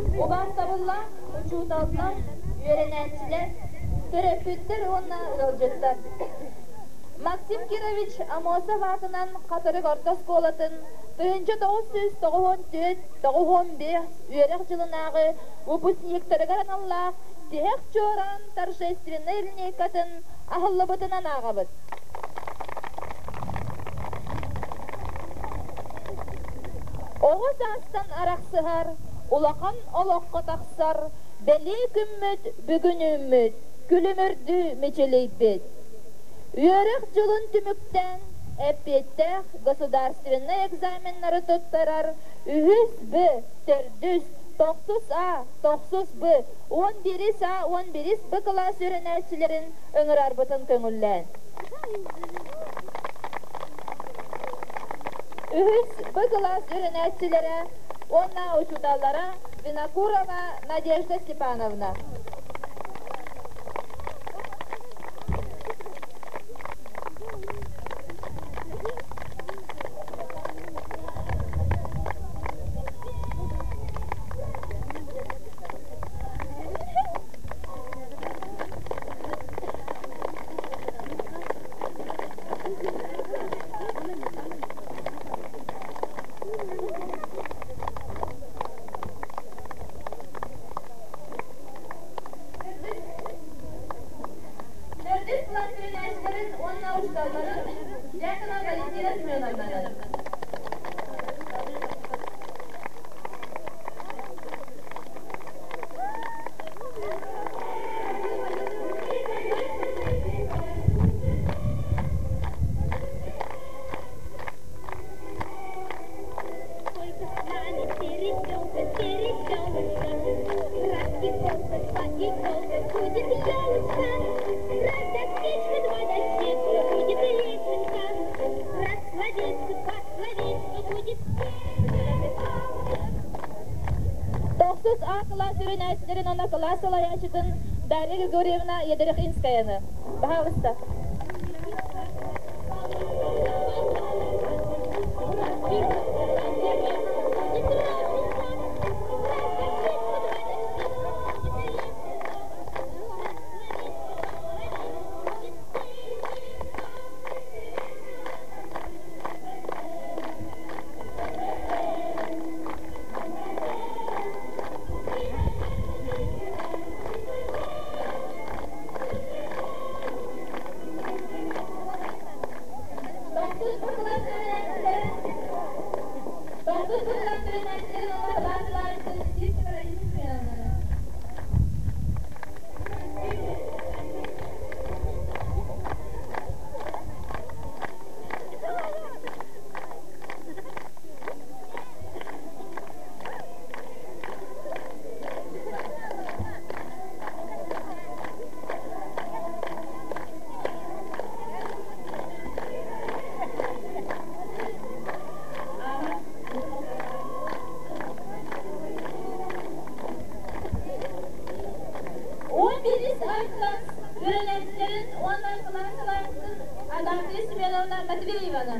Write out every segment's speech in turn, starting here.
Убаастабыллаах учууталлар, үөрэнээччилэр, төрөппүттэр уонна ыалдьыттар! Максим Кирович Аммосов аатынан Хатырык орто оскуолатын 1994-95 үөрэх дьылынааҕы выпускниктарыгар аналлаах Тиһэх чуораан торжественнай линейкатын аһыллыбытынан ааҕабыт. Оҕо саастан арахсыһар, улахан олоххо тахсар бэлиэ күммүт бүгүн үүммүт, күлүмүрдүү мичилийбит. Үөрэх дьылын түмүктээн, эппиэттээх государственнай экзаменнары туттарар үһүс Б, төрдүс, тохсус А, тохсус Б, 11 А, 11 Б кылаас үөрэнээччилэрин ыҥырарбытын көҥүллээн. Үһүс Б кылаас үөрэнээччилэрэ уонна учууталлара Винокурова Надежда Степановна. Төрдүс кылаас үөрэнээччилэрин уонна учууталларын Дьяконова Валентина Семеновнаны. Тохсус А кылаас үөрэнээччилэрин уонна кылаас салайааччытын Дарья Григорьевна Ядрихинскаяны. Пожалуйста. 11 А кылаас үөрэнээччилэрин уонна кылаас салайааччытын Адафья Семеновна Матвееваны.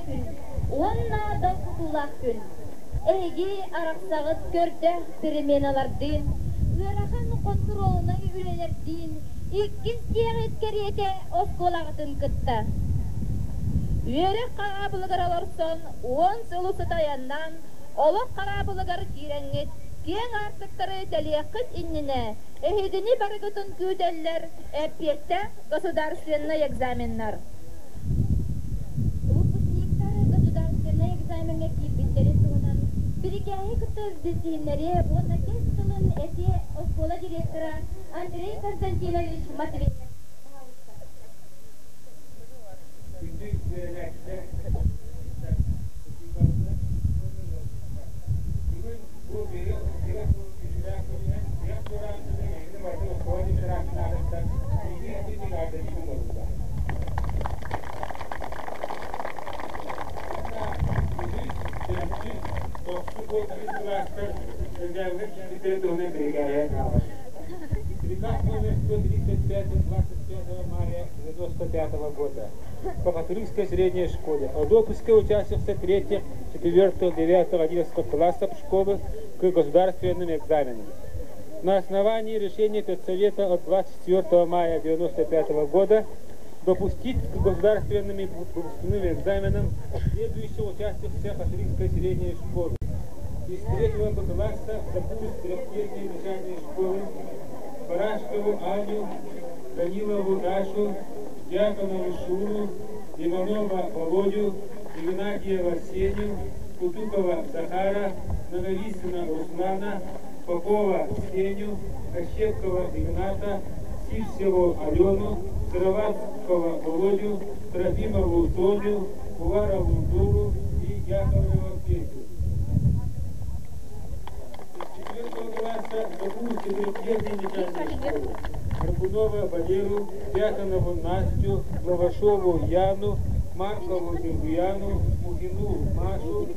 күн уонна долгутуулаах күн. Эһиги арахсаҕыт көрдөөх переменалардыын, ыарахан хонтуруолунай үлэлэрдиин, иккис дьиэҕит кэриэтэ оскуолаҕытын кытта. Үөрэх хараабылыгар олорсон 10 сыл устата айаннаан, олох хараабылыгар киирэҥҥит, киэҥ аартыктары тэлиэххит иннинэ, эһигини барыгытын күүтэллэр эппиэттээх государственнай экзаменнар. Выпускниктар государственнай экзамеҥҥа киирбиттэрин туһунан бирикээһи кытта билсиһиннэриэ уонна кэс тылын этиэ оскуола директора Андрей Константинович Матвеев. Пожалуйста. Күндү үөрэнээччилэр, учууталлар уонна ыалдьыттар! Бүгүн бу биһиги күннээх күнүнэн тыа туорааччыны эһигини барытын оскуола директоратын аатыттан итии-итиитик ааттатыы оҥоруллар. Уонна үһүс, төрдүс, тохсус уон кылаастар экзамеҥҥа киирбиттэрин туһунан бирикээһи ааҕабын. Приказ номер 135 25 мая 95 года по Хатырыкской средней школе о допуске учащихся 3, 4, 9, 11 классов школы к государственным экзаменам. На основании решения Педсовета от 24 мая 1995 года допустить к государственным выпускным экзаменам следующих учащихся Хатырыкской средней школы. Из третьего Б класса за курс трехлетней начальной школы Барашкову Аню, Данилову Дашу, Дьяконову Шуру, Иванова Володю, Игнатьева Сеню, Кутукова Захара, Наговицына Руслана, Попова Сеню, Ощепкова Игната, Сивцеву Алену, Сыроватского Володю, Трофимову Тоню, Уварову Дуру и Яковлева Петю. Из четвертого класса за курс четырехлетней начальной школы Арбунова Валеру, Дьяконову Настю, Лавашову Яну, Маркову Нюргуяну, Мухину Машу,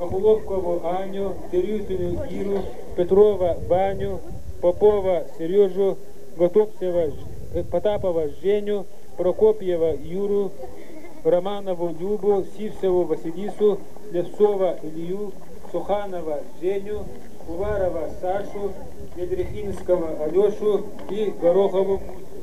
Охуловкову Аню, Терютину Иру, Петрова Ваню, Попова Сережу, Готовцева, Потапова Женю, Прокопьева Юру, Романову Любу, Сивцеву Василису, Слепцова Илью, Суханова Женю, Уварова Сашу, Бедрехинского Алешу и Горохову Мусю.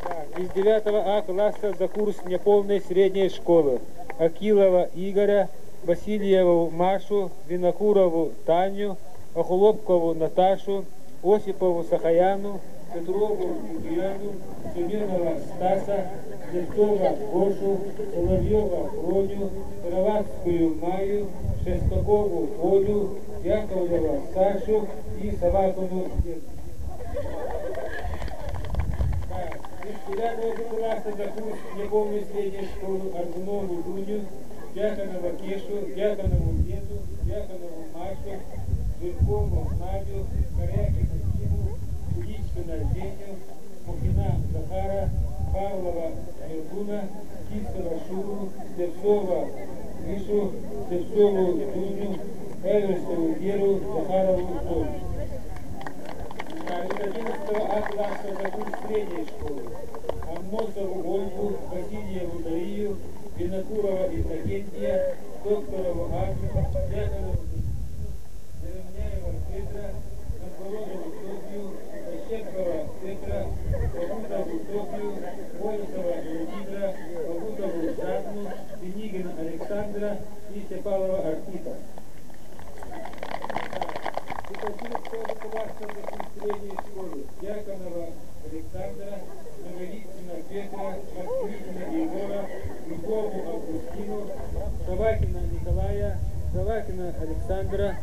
Так, из 9 А класса за курс неполной средней школы Акилова Игоря, Васильеву Машу, Винокурову Таню, Охулопкову Наташу, Осипову Сахаяну, Петрову Юлиану, Семенова Стаса, Слепцова Гошу, Соловьева Проню, Сыроватскую Майю, Шестакову Олю, Яковлева Сашу и Собакину Лену. Так, из 9 класса за курс неполной средней школы Аргунову Дуню, Дьяконова Кешу, Дьяконову Лену, Дьяконову Машу, Жиркову Надю, Корякину Диму, Куличкина Женю, Мухина Захара, Павлова Миргуна, Кисова Шуру, Слепцова Мишу, Слепцову Дуню, Эверстову Веру, Захарову Зою. Так, из 11 А класса за курс средней школы Аммосову Ольгу, Васильеву Дарию, Винокурова Иннокентия, Докторову Анну, Дьяконову Заровняева Петра, Новгородову Софью, Ощепкова Петра, Погутову Софью, Борисова Владимира, Погутову Жанну, Пенигина Александра и Чапалова Архипа. Из 11 класса за курс средней школы Дьяконова Александра, Наговицына Петра, Москвитина Егора, Львову Августину, Собакина Николая, Собакина Александра,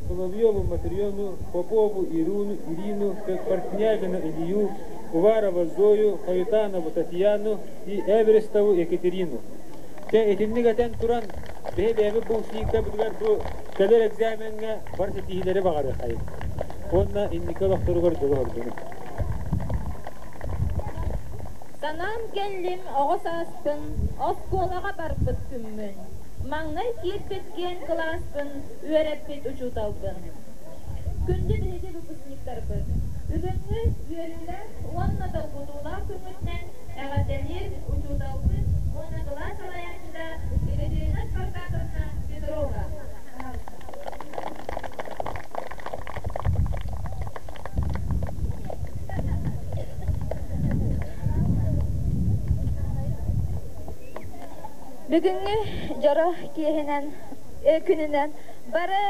Соловьеву Матриону, Попову Ирину, Ирину, Портнягина Илью, Уварова Зою, Хаютанову Татьяну и Эверестову Екатерину. Те итинник этэн туран, бэйэ-бэйэбит выпускниктарбытыгар бу кэлэр экзамеҥҥа бары ситиһиилэри баҕарыаххайыҥ. Уонна инники олохторугар дьолу-соргуну. Санаан кэллим оҕо сааспын, оскуолаҕа барбыт күммүн. Маҥнай киирбит киэҥ кылааспын, үөрэппит учууталбын. Күндү биһиги выпускниктарбыт! Бүгүҥҥү үөрүүлээх уонна долгутуулаах күммүтүнэн эҕэрдэлиир учуутал учууталбыт уонна кылаас салайааччыта Екатерина Спартаковна Петрова. Пожалуйста. Бүгүҥҥү дьоро киэһинэн, күнүнэн бары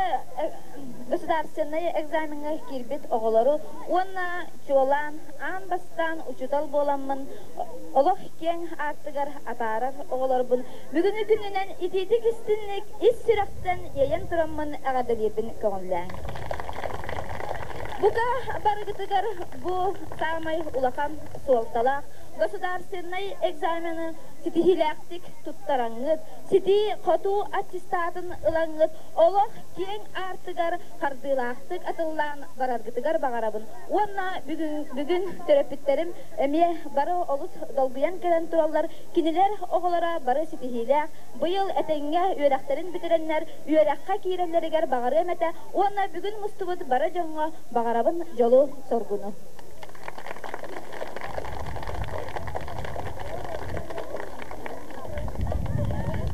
государственнай экзамеҥҥа киирбит оҕолору уонна чуолаан аан бастаан учуутал буоламмын олох киэҥ аартыгар атаарар оҕолорбун бүгүнү күнүнэн итиитик истинник ис сүрэхтэн иэйэн тураммын эҕэрдэлиирбин көҥүллээҥ. Бука барыгытыгар бу саамай улахан суолталаах государственнай экзамены ситиһиилээхтик туттараҥҥыт, ситии-хотуу аттестатын ылаҥҥыт олох киэҥ аартыгар хардыылаахтык атыллаан бараргытыгар баҕарабын уонна бүгүн, бүгүн төрөппүттэрим эмиэ бары олус долгуйан кэлэн тураллар. Кинилэр оҕолоро бары ситиһиилээх, быйыл этэҥҥэ үөрэхтэрин бүтэрэннэр үөрэххэ киирэллэригэр баҕарыам этэ уонна бүгүн мустубут бары дьоҥҥо баҕарабын дьолу-соргуну.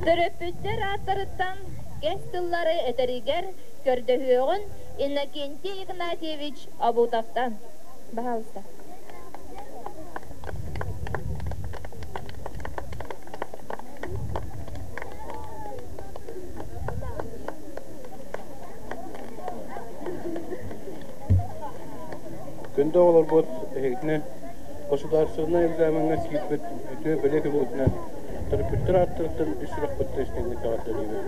Төрөппүттэр ааттарыттан кэс тыллары этэригэр көрдөһүөҕүн Иннокентий Игнатьевич Обутовтан. Пожалуйста. Күндү оҕолорбут эһигитини государственнай экзамеҥҥа киирбит үтүө бэлиэ күҥҥүтүнэн төрөппүттэр ааттарыттан үс сүрэхпиттэн истиҥник эҕэрдэлиибит.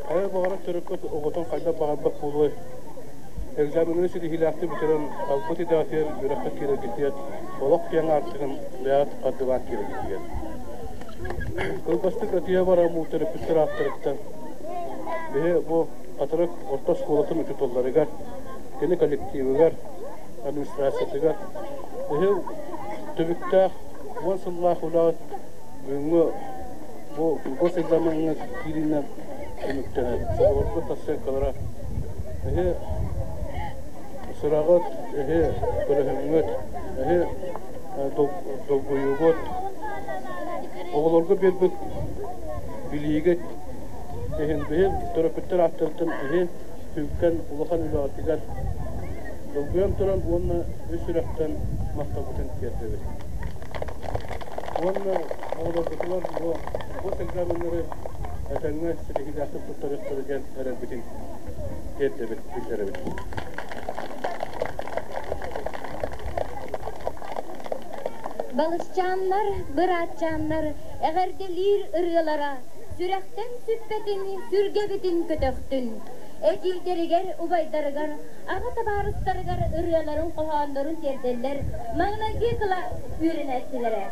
Хайа баҕарар төрөппүт оҕотун хайдах баҕарбат буолуой? Экзамены ситиһиилээхтик бүтэрэн, талбыт идэҕитигэр үөрэххэ киирэргитигэр олох киэҥ аартыгын бэйэҕит хардыылаан киирэргитигэр. Кылгастык этиэ бараммын төрөппүттэр ааттарыттан биһи бу Хатырык орто оскуолатын учууталларыгар, кини коллективыгар, администрациятыгар биһи түбүктээх 10 сыллаах үлэҕит бүгүҥҥү бу госэкзамеҥҥа киириинэн түмүктэнэр. Оҕолорго оценкалара эһи сыраҕыт, эһи көлөһүҥҥүт, эһи долгуйуугут, оҕолорго биэрбит билиигит иһин биһи төрөппүттэр ааттарыттан эһи сүҥкэн улахан үлэҕитигэр долгуйан туран уонна үс сүрэхтэн махталбытын тиэрдэбит. Уонна оҕолорбутугар бу госэкзаменнары этэҥҥэ ситиһиилээхтик туттарыахтара диэн эрэлбитин тиэрдэбит, биллэрэбит. Балысчааннар, быраатчааннар эҕэрдэлиир ырыалара сүрэхтэн сүппэтин, сүргэбитин көтөхтүн. Эдьиийдэригэр, убайдарыгар, аҕа табаарыстарыгар ырыаларын, хоһооннорун тиэрдэллэр маҥнайгы кылаас үөрэнээччилэрэ.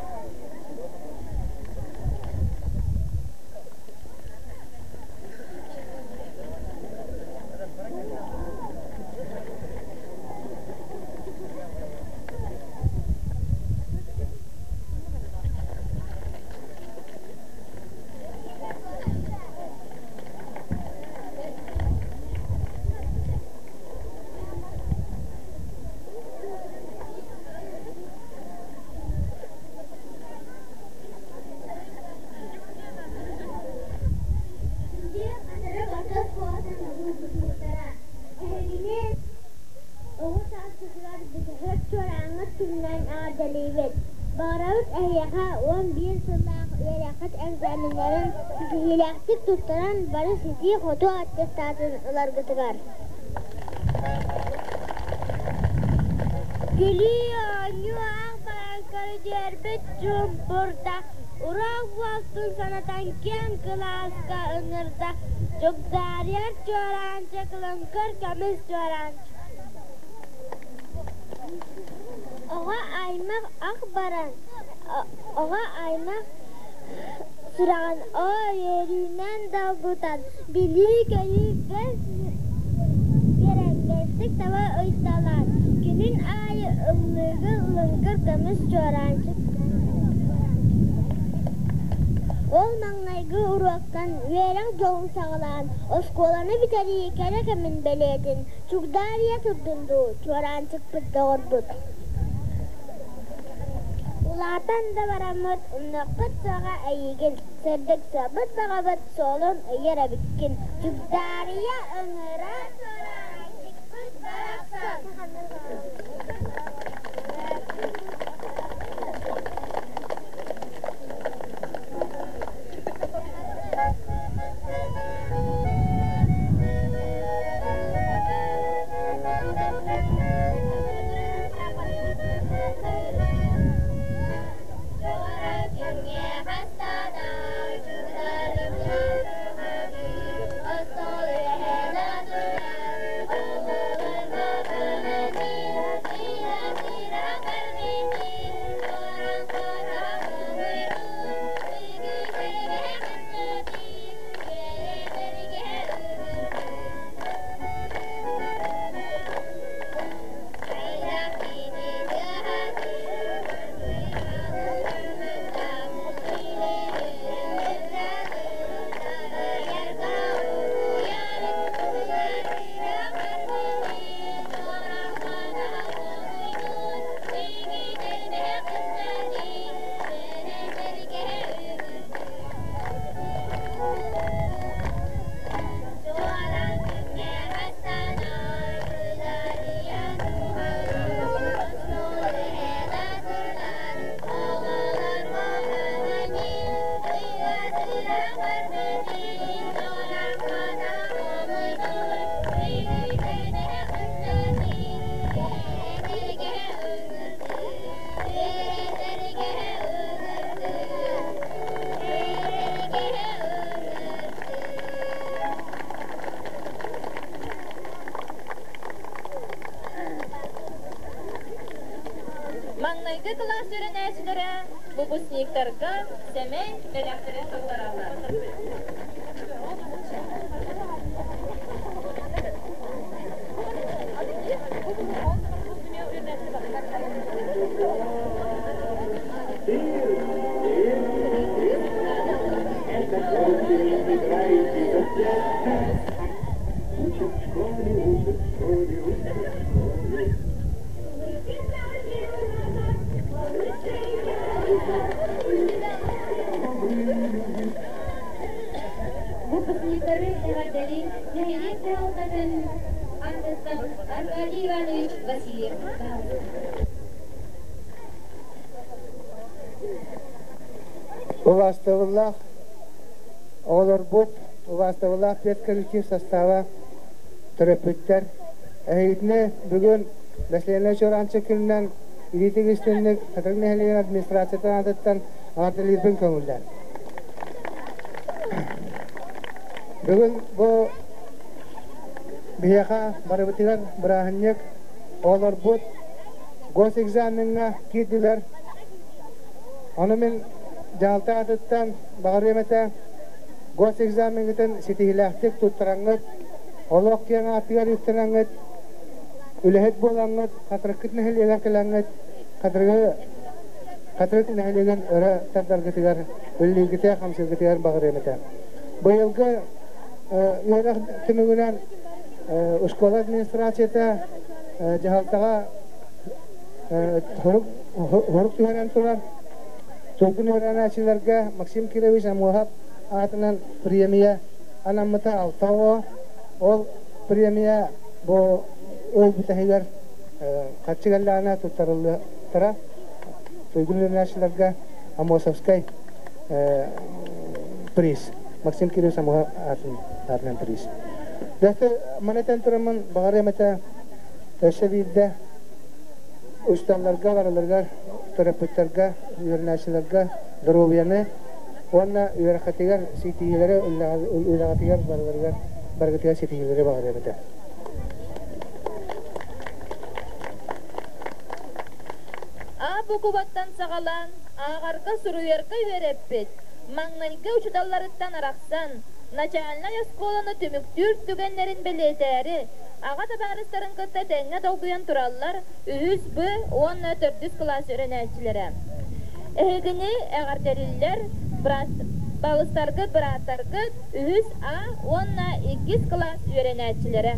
Эһигини оҕо сааскытыгар бүтэһик чуорааҥҥыт күнүнэн эҕэрдэлиибит! Баҕарабыт эһиэхэ 11 сыллаах үөрэххит экзаменнарын ситиһиилээхтик туттаран бары ситии-хотуу аттестатын ыларгытыгар! Күлүү-оонньуу аах баран көрүдүөрбүт чуумпурда, уруок буолтун санатан киэҥ кылааска ыҥырда, Чугдаарыйар чуораанчык, лыҥкыр көмүс чуораанчык. Оҕо аймах ах баран, оҕо аймах сүрэҕин оо үөрүүнэн долгутан, билии-көрүү бэс биэрэнгэстик таба ыйталаан, күнүн аайы ыллыыгын лыҥкыр көмүс чуораанчык. Ол маҥнайгы уруоктан үөрэх дьолун саҕалаан, оскуоланы бүтэрии кэрэ кэмин бэлиэтин чугдаарыйа турдун дуу, чуораанчыкпыт доҕорбут. Улаатан да бараммыт умнуохпут суоҕа эйигин, сырдык сыалбыт баҕабыт суолун ыйар эбиккин. Чугдаарыйа ыҥырар чуораанчыкпыт барахсан. Маҥнайгы кылаас үөрэнээччилэрэ выпускниктарга сэмэй бэлэхтэри туттараллар. Выпускниктары эҕэрдэлиир нэһилиэк дьаһалтатын аттыттан Аркадий Иванович Васильев. Убаастабыллаах оҕолорбут, убаастабыллаах педколлектив состава, төрөппүттэр, эһигитини бүгүн Бэсилиэнэ Чуораанчык күнүнэн илиитик истинник Хатырык нэһилиэгин администрациятын аатыттан эҕэрдэлиирбин көҥүллээн. Бүгүн бу биһиэхэ барыбытыгар бырааһынньык, оҕолорбут госэкзамеҥҥа киирдилэр. Ону мин дьаһалта аатыттан баҕарыам этэ, госэкзамеҥҥытын ситиһиилээхтик туттараҥҥыт, олох киэҥ аатыгар үктэнэҥҥит, үлэһит буолаҥҥыт, Хатырыккыт нэһилиэгэр кэлэҥҥит, Хатырыгы Хатырык нэһилиэгин өрө тардаргытыгар, үлэлииргитигэр, хамсыыргытыгар баҕарыам этэ. Быйылгы үөрэх түмүгүнэн школа администрацията дьаһалтаҕа хорук түһэрэн туран, Тургун үөрэнээччилэргэ Максим Кирович Амуоһап аатынан премия анаммыта алта оҕо. Ол премия бу ый бүтэһигэр харчы кэллэҕинэ туттарыллыахтара. Туйгун үөрэнээччилэргэ Амосовскай приз. Максим Кирович Амуоһап аатынан приз. Дьэ, маны этэн тураммын баҕарыам этэ өссө биирдэ учууталларга барыларыгар төрөппүттэргэ, үөрэнээччилэргэ доруобуйаны уонна үөрэххитигэр ситиһиилэри, үлэҕитигэр барыларыгар барыгытыгар ситиһиилэри баҕарыам этэ. А букубаттан саҕалаан ааҕарга, суруйарга үөрэппит, маҥнайгы учууталларыттан арахсан, начальнай оскуоланы түмүктүүр түгэннэрин бэлиэтээри, аҕа табаарыстарын кытта тэҥҥэ долгуйан тураллар үһүс Б уонна төрдүс кылаас үөрэнээччилэрэ. Эһигини эҕэрдэлииллэр Балыстаргыт, бырааттаргыт үһүс А уонна иккис кылаас үөрэнээччилэрэ.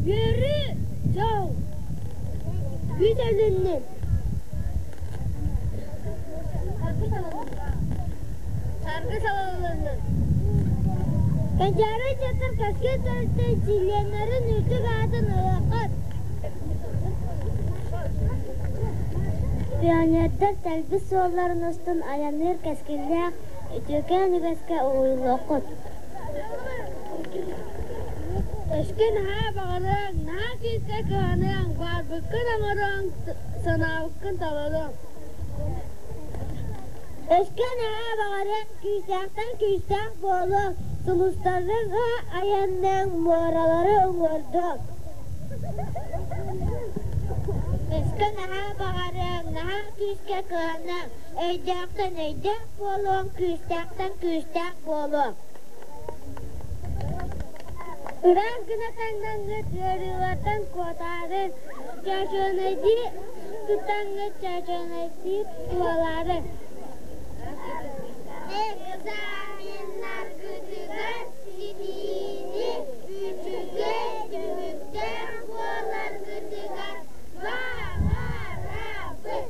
Yürü, dal. Güzelinin. Саргы салалынын. Кэнчээри ыччаттар кэскил төрүттэн чилиэннэрин үрдүк аатын ылыаххыт. Пионердар тэлбит суолларын устун айанныыр кэскиллээх үтүөкээн үгэскэ уһуйуллуоххут. Өскө наһаа баҕарыаҥ, наһаа күүскэ кыһаныаҥ, баарбыккын оҥоруоҥ, санаабыккын толоруоҥ. Өскө наһаа баҕарыаҥ, күүстээхтэн күүстээх буолуоҥ, сулустарга айанныаҥ, муоралары уҥуордуоҥ. Өскө наһаа баҕарыаҥ, наһаа күүскэ кыһаныаҥ, өйдөөхтөн өйдөөх буолуоҥ, күүстээхтэн күүстээх буолуоҥ. Ыраас гына таҥнаҥҥыт ыарыылартан куотаары, чөчүөнэйдии туттаҥҥыт чөчүөнэйдии туолаары. Экзаменнаргытыгар ситиини, үчүгэй түмүктээх буоларгытыгар баҕарабыт!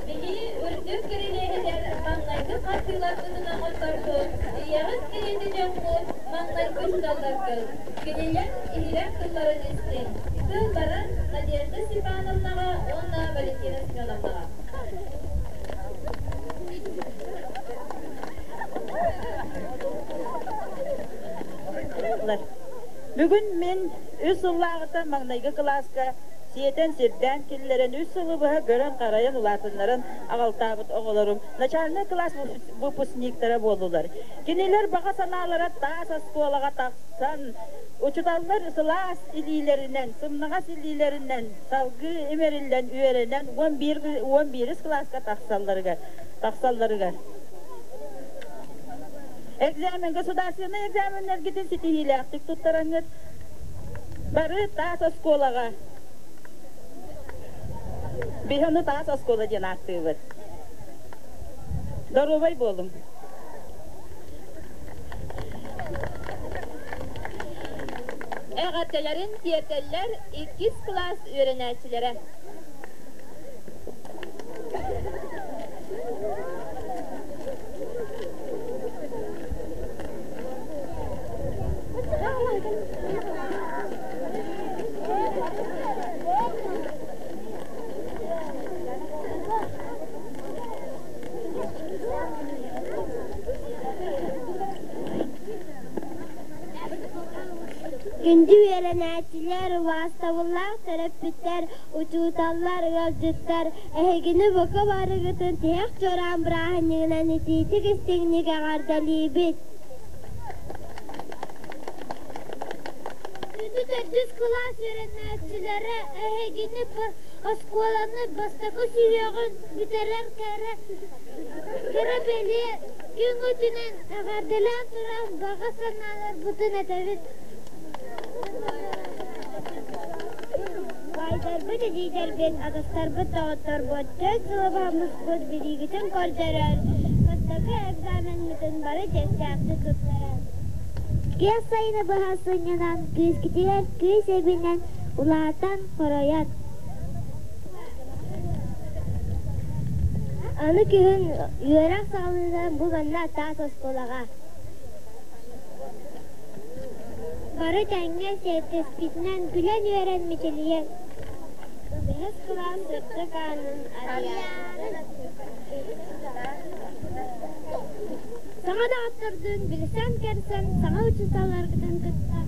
Биһиги үрдүк кирилиэһигэр маҥнайгы хардыыларбытын оҥотторбут, ийэҕит кэриэтэ дьоммут маҥнайгы учууталларгыт, кинилэр иһирэх тылларын истиҥ. Тыл баран Надежда Степановнаҕа уонна Валентина Семеновнаҕа. Бүгүн мин үс сыллааҕыта маҥнайгы кылааска сиэтэн сирдээн киллэрэн үс сылы быһа көрөн-харайан улаатыннаран аҕалтаабыт оҕолорум начальнай кылаас выпускниктара буоллулар. Кинилэр баҕа санаалара таас оскуолаҕа тахсан, учууталлар сылаас илиилэринэн, сымнаҕас илиилэринэн салгыы имэриллэн үөрэнэн 11 кылааска тахсалларыгар тахсалларыгар. Экзамен, государственнай экзаменнэргитин ситиһиилээхтик туттараҥҥыт бары таас оскуолаҕа биһи ону таас оскуола диэн ааттыыбыт. Доруобай буолуҥ. Эҕэрдэлэрин тиэрдэллэр иккис кылаас үөрэнээччилэрэ. Күндү үөрэнээччилэр, убаастабыллаах төрөппүттэр, учууталлар, ыалдьыттар, эһигини бука барыгытын тиһэх чуораан бырааһынньыгынан итиитик-истиҥник эҕэрдэлиибит! Күндү төрдүс кылаас үөрэнээччилэрэ, эһигини оскуоланы бастакы сүһүөҕүн бүтэрэр кэрэ кэрэ бэлиэ күҥҥүтүнэн эҕэрдэлээн туран баҕа санааларбытын этэбит. Баайдарбыт, эдьиийдэрбит, атастарбыт, доҕотторбут төрт сылы баһыммыспыт билиигитин көрдөрөр, бастакы экзамеммытын бары чиэстээхтик туттарар. Киэс сайыны быһа сынньанан, күүскүтүгэр күүс эбинэн, улаатан, хоройон. Аны күһүн үөрэх саҕалыытынан бу манна таас оскуолаҕа. Бары тэҥҥэ сиэттиспитинэн күлэн-үөрэн мичилийэн. Бэһис кылаас сырдык аанын арыйаарын. Саҥа доҕоттордуун билсэн-көрсөн, саҥа учууталларгытын кытта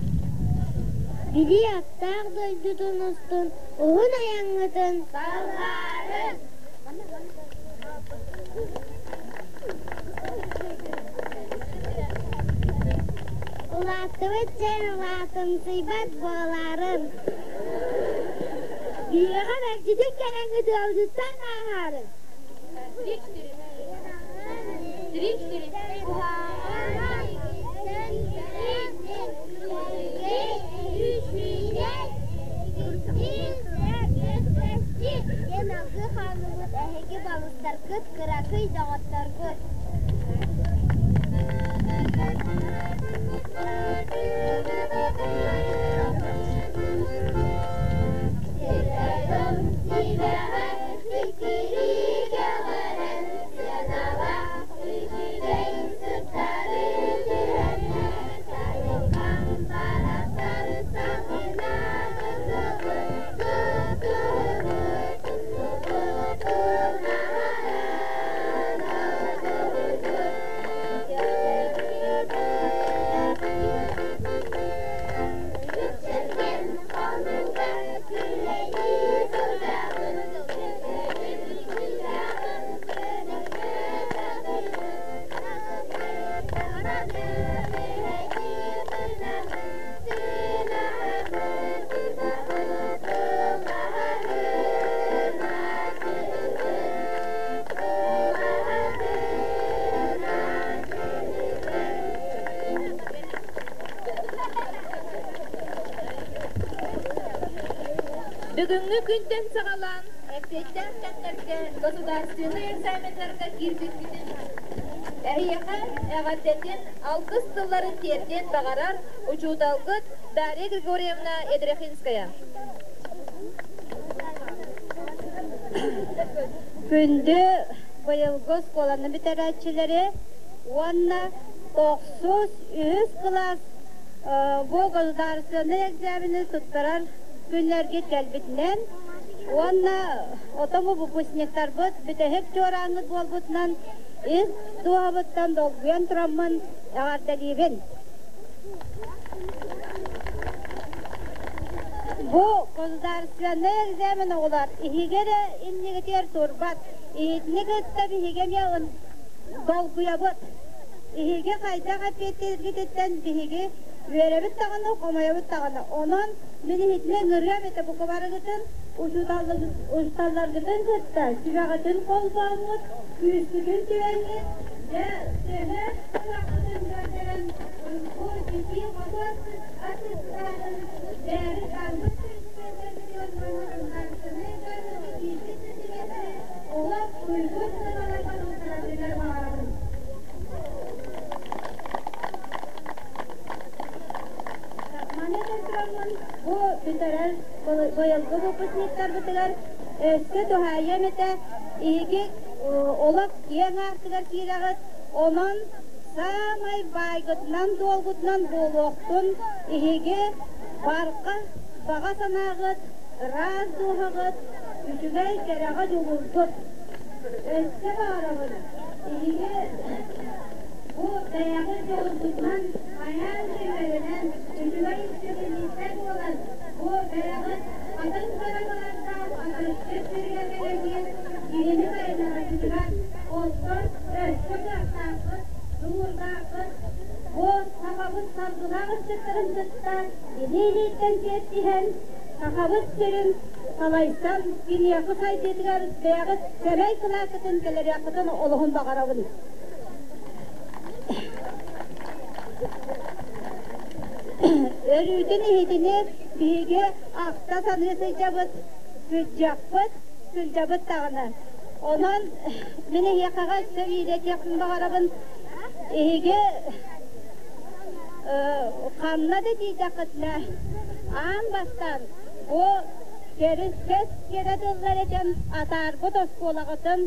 билии аптаах дойдутун устун уһун айаҥҥытын салҕаарын! Улааттыбыт дьэн улаатымсыйбат буолаарын. Биһиэхэ мэлдьитин кэлэҥҥит ыалдьыттан ааһаарын. Три-четыре. Три-четыре. Диэн алгыы хааллыбыт эһиги балыстаргыт, кыракый доҕотторгут. Сибэҕэ сиккиригэҕэрэн сыаналаах үчүгэй сыттары түһэннэр сайылҕан барахсан саҥына тыллыбыт туттубут тутуһунааран алгыбытын Үксэлгэн хонууга күрэйдии сылдьабын, Көтөрүм сүрэҕим көнөккө татыйбыт, Таманы түһэйдии тыынабын, Тыынаһабын, тыллаһарын ачыыбын, Тыллаһарын ачыыбын. Бүгүҥҥү күнтэн саҕалаан эппиэттээх кэмнэргэ государственнай экзаменнарга киирбиккитин эһиэхэ эҕэрдэтин алгыс тылларын тиэрдиэн баҕарар учууталгыт Дарья Григорьевна Ядрихинская. Күндү быйылгы оскуоланы бүтэрээччилэри уонна тохсус үһүс кылаас бу государственнай экзамены туттарар күннэргит кэлбитинэн уонна отон бу выпускниктарбыт бүтэһик чуорааҥҥыт буолбутунан ис дууһабыттан долгуйан тураммын эҕэрдэлиибин. Бу государственнай экзамен оҕолор иһиги эрэ иннигитигэр турбат. Иһитини кытта биһиги эмиэ долгуйабыт. Иһиги хайдах эппиэттииргититтэн биһиги үөрэбит даҕаны, хомойобут даҕаны. Онон мин иһитинэ ыҥырыам этэ бука барыгытын, учууталларгытын кытта сүбэҕитин холбооммут, күүскүтүн түһэҥҥит, дьэ, төһө кыаххытын көрдөрөн, бу ситии-хотуу аттестатын бэйэбит барбыт төрөппүттэрбитигэр уонна государственнай экзамены киирбит ситимэтэ олох туйгун сыаналарга туттараргытыгар баҕарабын. Маны тураммын бу бүтэрэр быйылгы выпускниктарбытыгар өссө туһаайыам этэ иһиги олох киэҥ аартыгар киирэҕит, онон саамай баайгытынан-дуолгутунан буолуохтун иһиги барҕа баҕа санааҕыт, ыраас дууһаҕыт, үчүгэй кэрэҕэ дьулуургут. Өссө баҕарабын иһиги бу бэйэҕит дьолгутунан хайаан да үөрэнэн, үчүгэй исписэлиис дьоллооххут. Бу сахабыт саргылаах ыччаттарын кытта илии-илииттэн сиэттиһэн, сахабыт сирин салайсан, киниэхэ сайдыытыгар бэйэҕит сэмэй кылааккытын кэлэриэххитин олоһун баҕарабын. Өрүүтүн иһитини биһиги ахта саныы сылдьабыт, сылдьыахпыт, сылдьабыт даҕаны. Онон мин эһиэхэҕэ өссө биирдэ этиэхпин баҕарабын. Эһиги ханна да тиийдэххитинэ, аан бастаан бу кэрискэс кэрэ тыллар этэн атаарбыт оскуолаҕытын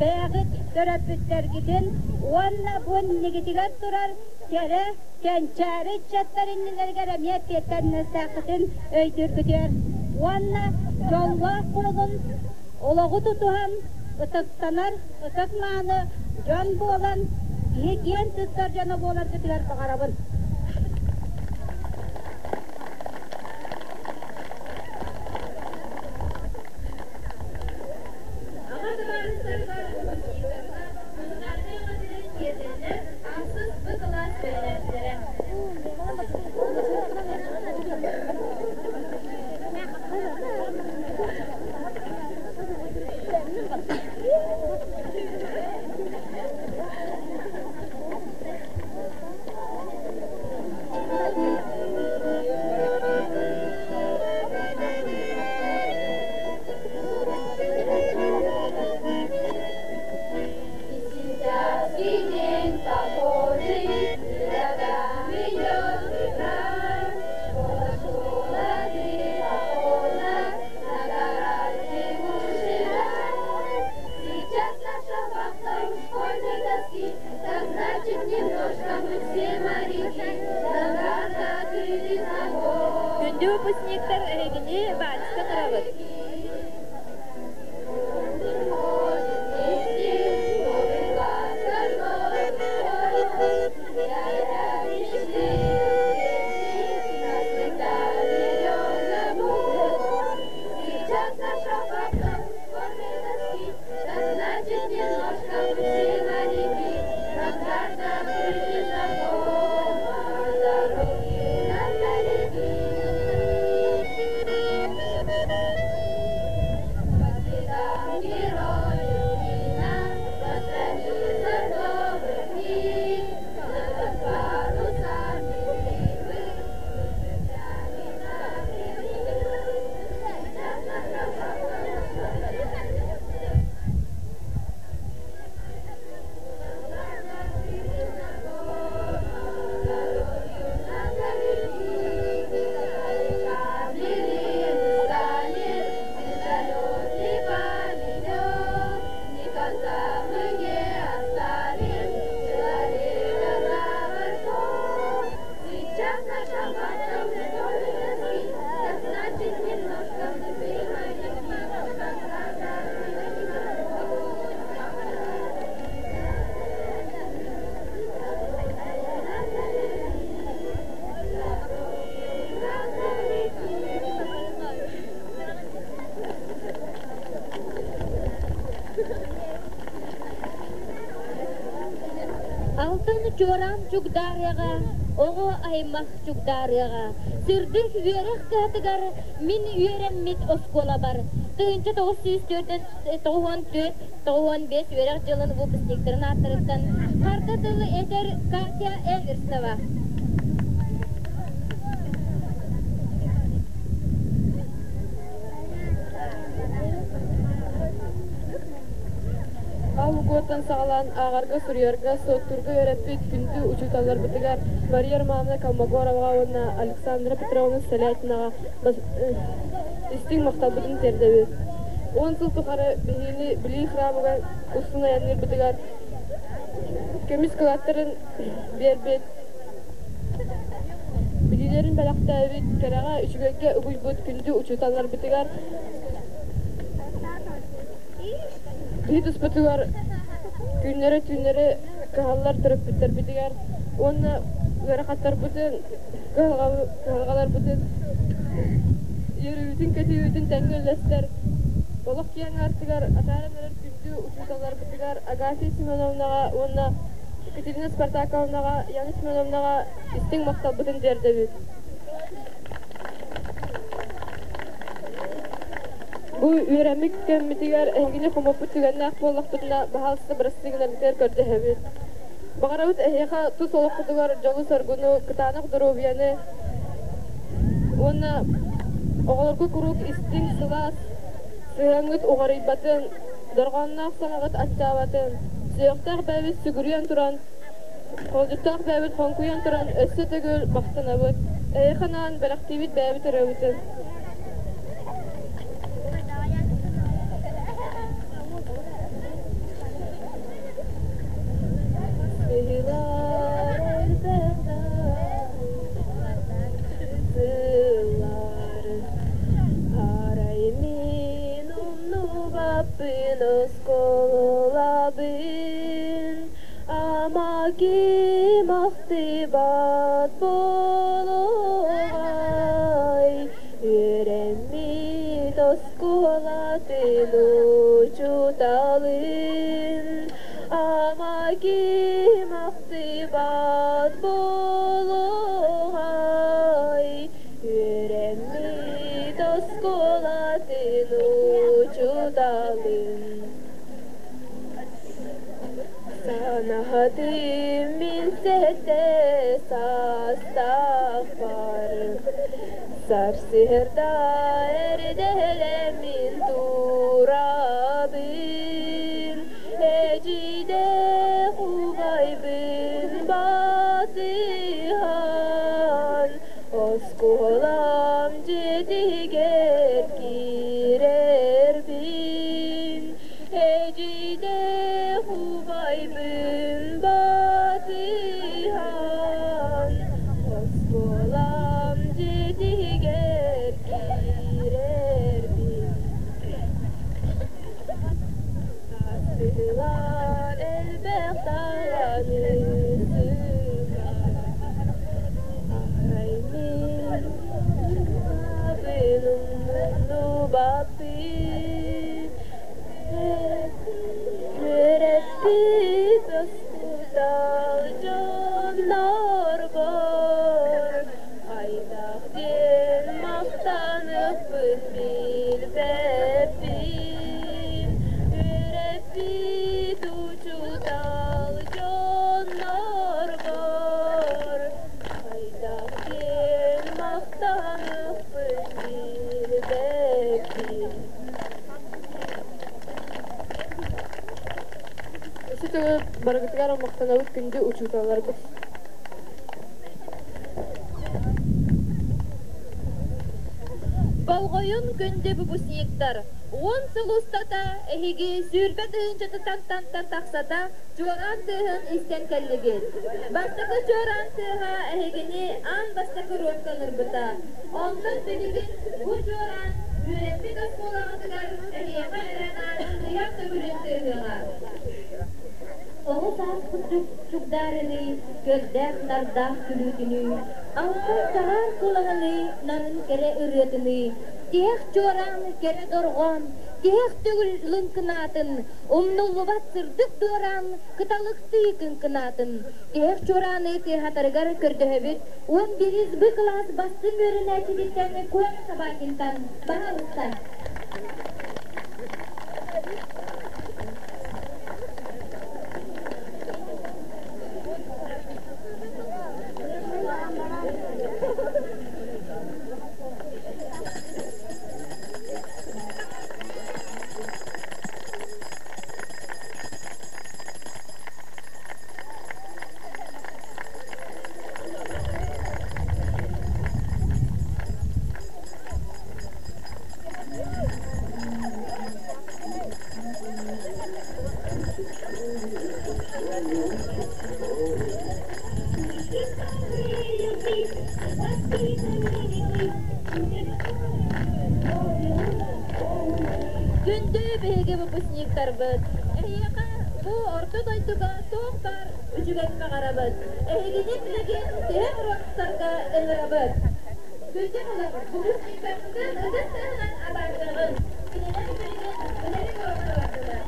бэйэҕит төрөппүттэргитин уонна бу иннигитигэр турар кэрэ кэнчээри ыччаттар иннилэригэр эмиэ эппиэттэннэстээххитин өйдүүргүтүгэр уонна дьоллоох буолун, олоҕу тутуһан ытыктанар ытык мааны дьон буолан, киһи киэн туттар дьоно буоларгытыгар баҕарабын. Аҕа табаарыстарыгар выпускниктарга музыкальнай өҥөтүнэн тиэрдэллэр ахсыс Б кылаас үөрэнээччилэрэ. И сейчас день похожий, годами идет играть. Школа, школа, ты похожа на горах бегущий. Сейчас наша вахта у школьной доски, так значит, немножко мы все моряки. Нам закрыли знаком. Күндү выпускниктар эһигини вальска ыҥырабыт. Значит, немножко мы все моряки, нам закрыли знаком, а дороги у нас далеки. По следам героев видно, по страницам новых книг, над парусами рыбы, с напрямик. Сейчас наша Никогда мы не оставим человека за бортом. Сейчас наша вахта у школьной доски, так значит, немножко мы все моряки, когда закрыли Алтын чуораан чугдаарыаҕа, оҕо аймах чугдаарыаҕа, сырдык үөрэх кыһатыгар мин үөрэммит оскуолабар 1994-95 үөрэх дьылын выпускниктарын ааттарыттан харда тылы этэр Катя Эверстова. Алготтан саҕалаан ааҕарга, суруйарга, суоттуурга үөрэппит күндү учууталларбытыгар Мария Романовна Колмогороваҕа уонна Александра Петровна Солятинаҕа истиҥ махталбытын тиэрдэбит. 10 сыл тухары биһигини Билии храмыгар устун айанныырбытыгар көмүс кылааттарын биэрбит, билиилэрин бэлэхтээбит, кэрэҕэ, үчүгэйгэ угуйбут күндү учууталларбытыгар Биһи туспутугар күннэри-түүннэри кыһаллар төрөппүттэрбитигэр уонна ыарахаттарбытын, кыһалҕаларбытын үөрүүбүтүн-көтүүбүтүн тэҥҥэ үллэстэр олох киэҥ аартыгар атааран эрэр күндү учууталларбытыгар Агафья Семеновнаҕа уонна Екатерина Спартаковнаҕа, Яна Семеновнаҕа истиҥ махталбытын тиэрдэбит. Бу үөрэммит кэммитигэр эһигини хомоппут түгэннээх буоллахпытына, баһаалыста бырастыы гынаргытыгар көрдөһөбүт. Баҕарабыт эһиэхэ тус олоххутугар дьолу-соргуну, кытаанах доруобуйаны уонна оҕолорго куруук истиҥ, сылаас сыһыаҥҥыт уҕарыйбатын, дорҕоонноох саҥаҕыт аччаабатын, сүһүөхтээх бэйэбит сүгүрүйэн туран, холдьуттаах бэйэбит хоҥкуйан туран өссө төгүл махтанабыт, эһиэхэ анаан бэлэхтиибит бэйэбит ырыабытын. Арай мин умнубаппын оскуолабын, ама ким ахтыбат буолуоҕай, үөрэммит оскуолатын учууталын, ама ким ахтыбат буолуоҕай, үөрэммит оскуолатын учууталын. Санаһатым мин сэттэ саастаахпар, сарсыарда эрдэлэммин турабын, эдьиийдээх убайбын батыһан, оскуолам дьиэтигэр киирэрбин, эдьиийдээх убайбын батыһан, оскуолам дьиэтигэр киирэрбин. Астыылар элбэх даҕаны сыылар, арай мин умнубаппын, үөрэппит оспутал дьоннорбор хайдах диэн махтаныахпын билбэппин, үөрэппит учуутал дьоннорбор хайдах диэн махтаныахпын билбэппин. Өссө төгүл барыгытыгар махтанабыт күндү учууталларбыт. Болҕойун күндү выпускниктар! 10 сыл устата эһиги 20 тыһыынчатыттан тахсата чуораан тыаһын истэн кэллигит. Бастакы чуораан тыаһа эһигини аан бастакы уруокка ыҥырбыта. Онтон билигин бу чуораан үөрэппит оскуолаҕытыгар эһиэхэ эрэ анаан тыйах төгүрүн тыаһыаҕа. Оҕо сааспыт чугдаарыныы, көрдөөх-нардаах күлүүтүнүү, алтан чаҕаар куолаһыныы, нарын кэрэ ырыатыныы, тиһэх чуораан кэрэ дорҕоон, тиһэх төгүл лыҥкынаатын, умнуллубат сырдык дуораан кыталыктыы кыҥкынаатын, тиһэх чуорааны тыаһатарыгар көрдөһөбүт 11 Б кылаас бастыҥ үөрэнээччититтэн Коля Собакинтан баһаалыста. Күндү биһиги выпускниктарбыт, эһиэхэ бу орто дойдуга туох баар үчүгэй баҕарабыт. Эһигини билигин төһө уруоктарга ыҥырабыт. Күндү выпускниктарбытын ытыс тыаһынан атаарыаҕын. Кинилэр билигин үлэли уруоктар бардылар.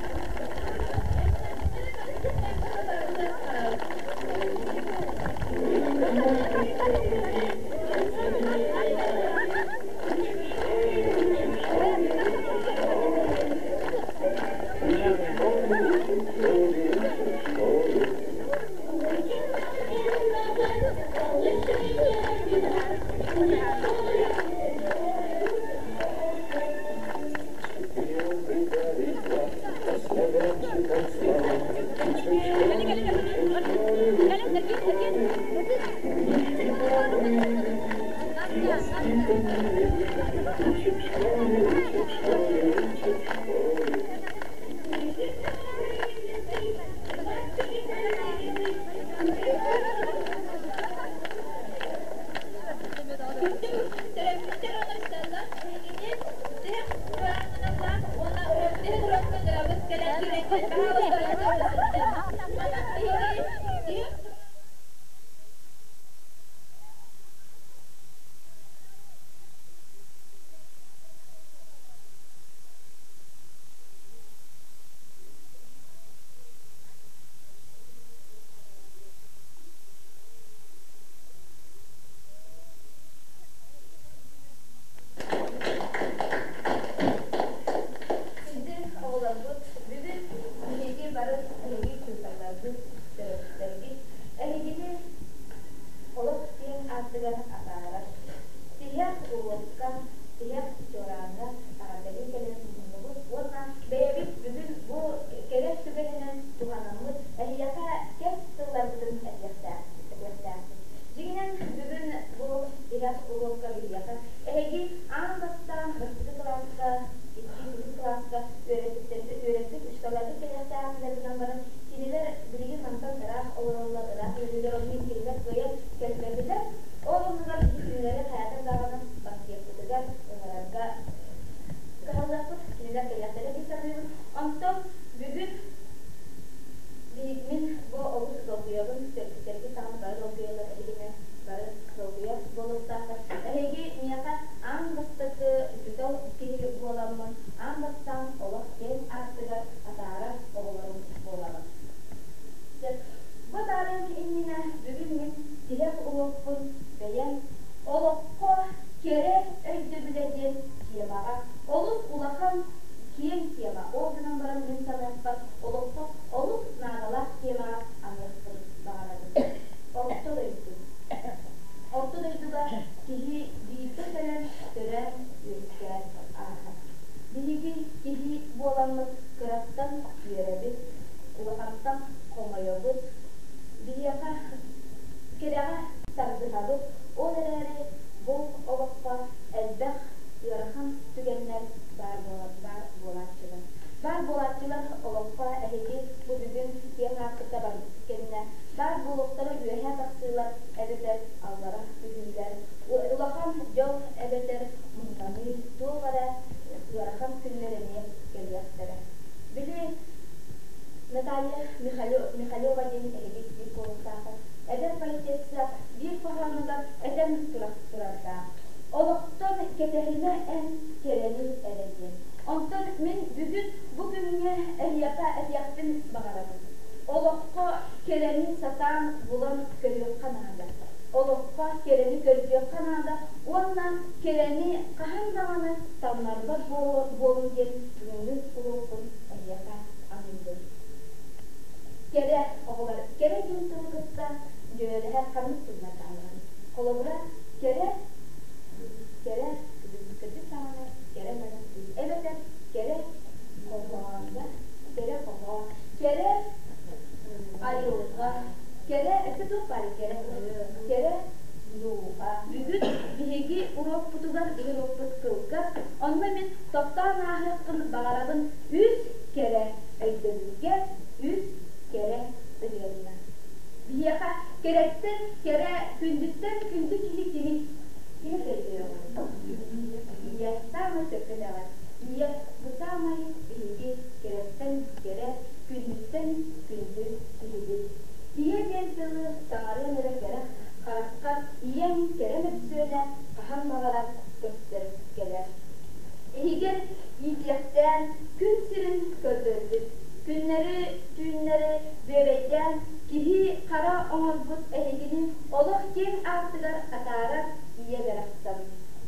Учим в школе, учим в школе, учим в школе. Төрөппүттэр оҥостоллор. Эһигини тиһэх турааннаналлаах уонна тиһэх уруокка кэлэн киирэн Манан биһиги тиһэх Күндү оҕолорбут, бүгүн биһиги бары эһиги учууталларгыт, төрөппүттэргит эһигини олох киэҥ аартыгар атаарар тиһэх уруокка, тиһэх чуорааҥҥа эҕэрдэлии кэлэн муһуннубут уонна бэйэбит бүгүн бу кэлэр түгэнинэн туһанаммыт эһиэхэ кэс тылларбытын этиэхтээхпит. Дьиҥинэн, бүгүн бу тиһэх уруокка биһиэхэ эһиги аан бастаан бастакы кылааска, икки үһүс кылааска үөрэппиттэрбит, үөрэппит учууталларбыт кэлиэхтээхтэр гынан баран, кинилэр билигин мантан ыраах олороллор, ыраах үлэлииллэр, ол иһин кинилэр кыайан кэлбэтилэр. Ол оннугар биһиги кинилэри хайаатар даҕаны банкетпытыгар ыҥырарга кыһаллыахпыт, кинилэр кэлиэхтэрэ дии саныыбын. Онтон бүгүн мин бу олус долгуйабын, төрөппүттэргит даҕаны бары долгуйаллар, эһигини бары долгуйар буолуохтаахтар. Эһиги миэхэ аан бастакы учуутал киһи буоламмын, аан бастаан олох киэҥ аартыгар атаарар оҕолорум буолаҕын. Бу таарыйан иннинэ бүгүн мин тиһэх уруокпун бэйэм олоххо кэрэ өйдөбүлэ диэн темаҕа олус улахан киэҥ тема, ол гынан баран мин саныахпар олоххо олус наадалаах темаҕа аныахпын баҕарабын. Орто дойду. Орто дойдуга киһи бииргэ кэлэн төрөөн үөскээн ааһар. Биһиги киһи буоламмыт кыраттан үөрэбит, улахантан хомойобут, биһиэхэ кэрэҕэ тардыһабыт, ол эрээри бу олоххо элбэх ыарахан түгэннэр баар буолааччылар. Баар буолааччылар олоххо эһиги бу бүгүн киэҥ аартыкка барбыккыт кэннэ баар буолуохтара үөһээ тахсыылар эбэтэр аллара түһүүлэр, улахан дьол эбэтэр муҥнаныы, туох эрэ ыарахан күннэр эмиэ кэлиэхтэрэ. Били Наталья Михалева диэн эһиги биир буолуохтааххыт. Эдэр поэтесса биир хоһоонугар этэн турардаах. Олохтон кэтэһимэ эн кэрэни эрэ диэн. Онтон мин бүгүн бу күҥҥэ эһиэхэ этиэхпин баҕарабын. Олоххо кэрэни сатаан булан көрүөххэ наада. Олоххо кэрэни көрдүөххэ наада уонна кэрэни хаһан даҕаны таҥнарбат буолуҥ диэн бүгүҥҥү уруокпун эһиэхэ аныыбын. Кэрэ оҕолор кэрэ диэн тылы кытта дьүөрэлэһэр ханнык тыллар баалларый? Холобура, кэрэ, кэрэ, кырдьык даҕаны кэрэ эбэтэр кэрэ хоһоон, кэрэ хоһоон, кэрэ айылҕа, кэрэ өссө туох баарый кэрэ кэрэ дууһа. Бүгүн биһиги уруокпутугар бүгүн уруокпут кылгас, онно мин тохтоон ааһыахпын баҕарабын үс кэрэ өйдөбүлгэ, үс кэрэ сыһыанна. Биһиэхэ кэрэттэн кэрэ, күндүттэн күндү киһи кимий? Кими көрдүөҕүй? Ийэ саамай сөпкө этэҕин. Ийэ бу саамай биһиги кэрэттэн кэрэ, күндүттэн күндү киһибит. Ийэ диэн тылы саҥарыан эрэ кэрэх харахха ийэҥ кэрэ мөссүөнэ хаһан баҕарар көстөр кэлэр. Иһигэр иитиэхтээн күн сирин көрдөрбүт, күннэри, түүннэри бүөбэйдээн киһи хара оҥорбут эһигини олох киэҥ аартыгар атаарар ийэ барахсан.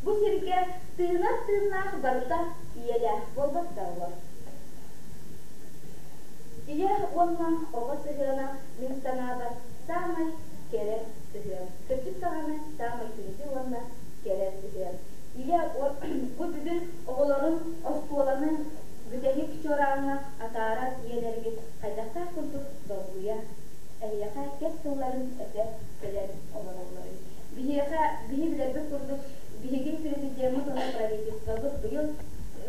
Бу сиргэ тыынар тыыннаах барыта ийэлээх буолбат да олор. Ийэ уонна оҕо сыһыана мин санаабар саамай кэрэ сыһыан. Кырдьык даҕаны саамай күндү уонна кэрэ сыһыан. Ийэ бу бүгүн оҕолорун оскуоланы бүтэһик чуорааҥҥа атаарар ийэлэргит хайдахтаах курдук долгуйа, эһиэхэ кэс тылларын этэ кэлэн олороллорун. Биһиэхэ, биһи билэрбит курдук, биһиги президеммит уонна правительствобыт быйыл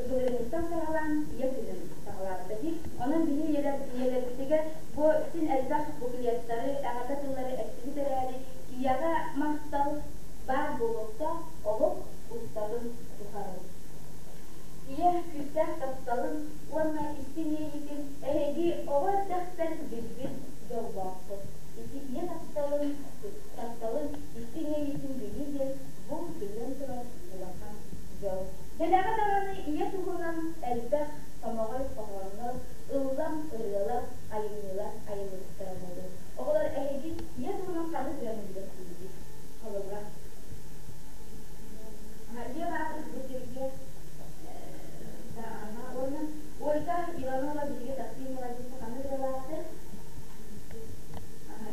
былырыыҥҥыттан саҕалаан Ийэ күнүн саҕалаабыта дии. Онон биһи ийэлэрбитигэр бу син элбэх буклеттары, эҕэрдэ тыллары эттибит эрээри, ийэҕэ махтал баар буолуохтаах олох устатын тухары. Ийэ күүстээх тапталын уонна истиҥ иэйиитин эһиги оҕо эрдэхтэн билбит дьоллооххут. Ити ийэ тапталын, тапталын истиҥ иэйиитин билии диэн бу биллэн турар улахан дьол. Дэлэҕэ даҕаны ийэ туһунан элбэх хомоҕой хоһооннор, ыллам ырыалар, айымньылар айыллыбыттара буолуо. Оҕолор эһиги ийэ туһунан ханнык ырыаны билэргитий? Холобура, Ийэ баатыр бу сиргэ уонна Ольга Иванова биһиги таптыыр мелодиста ханнык ырыалаахтар?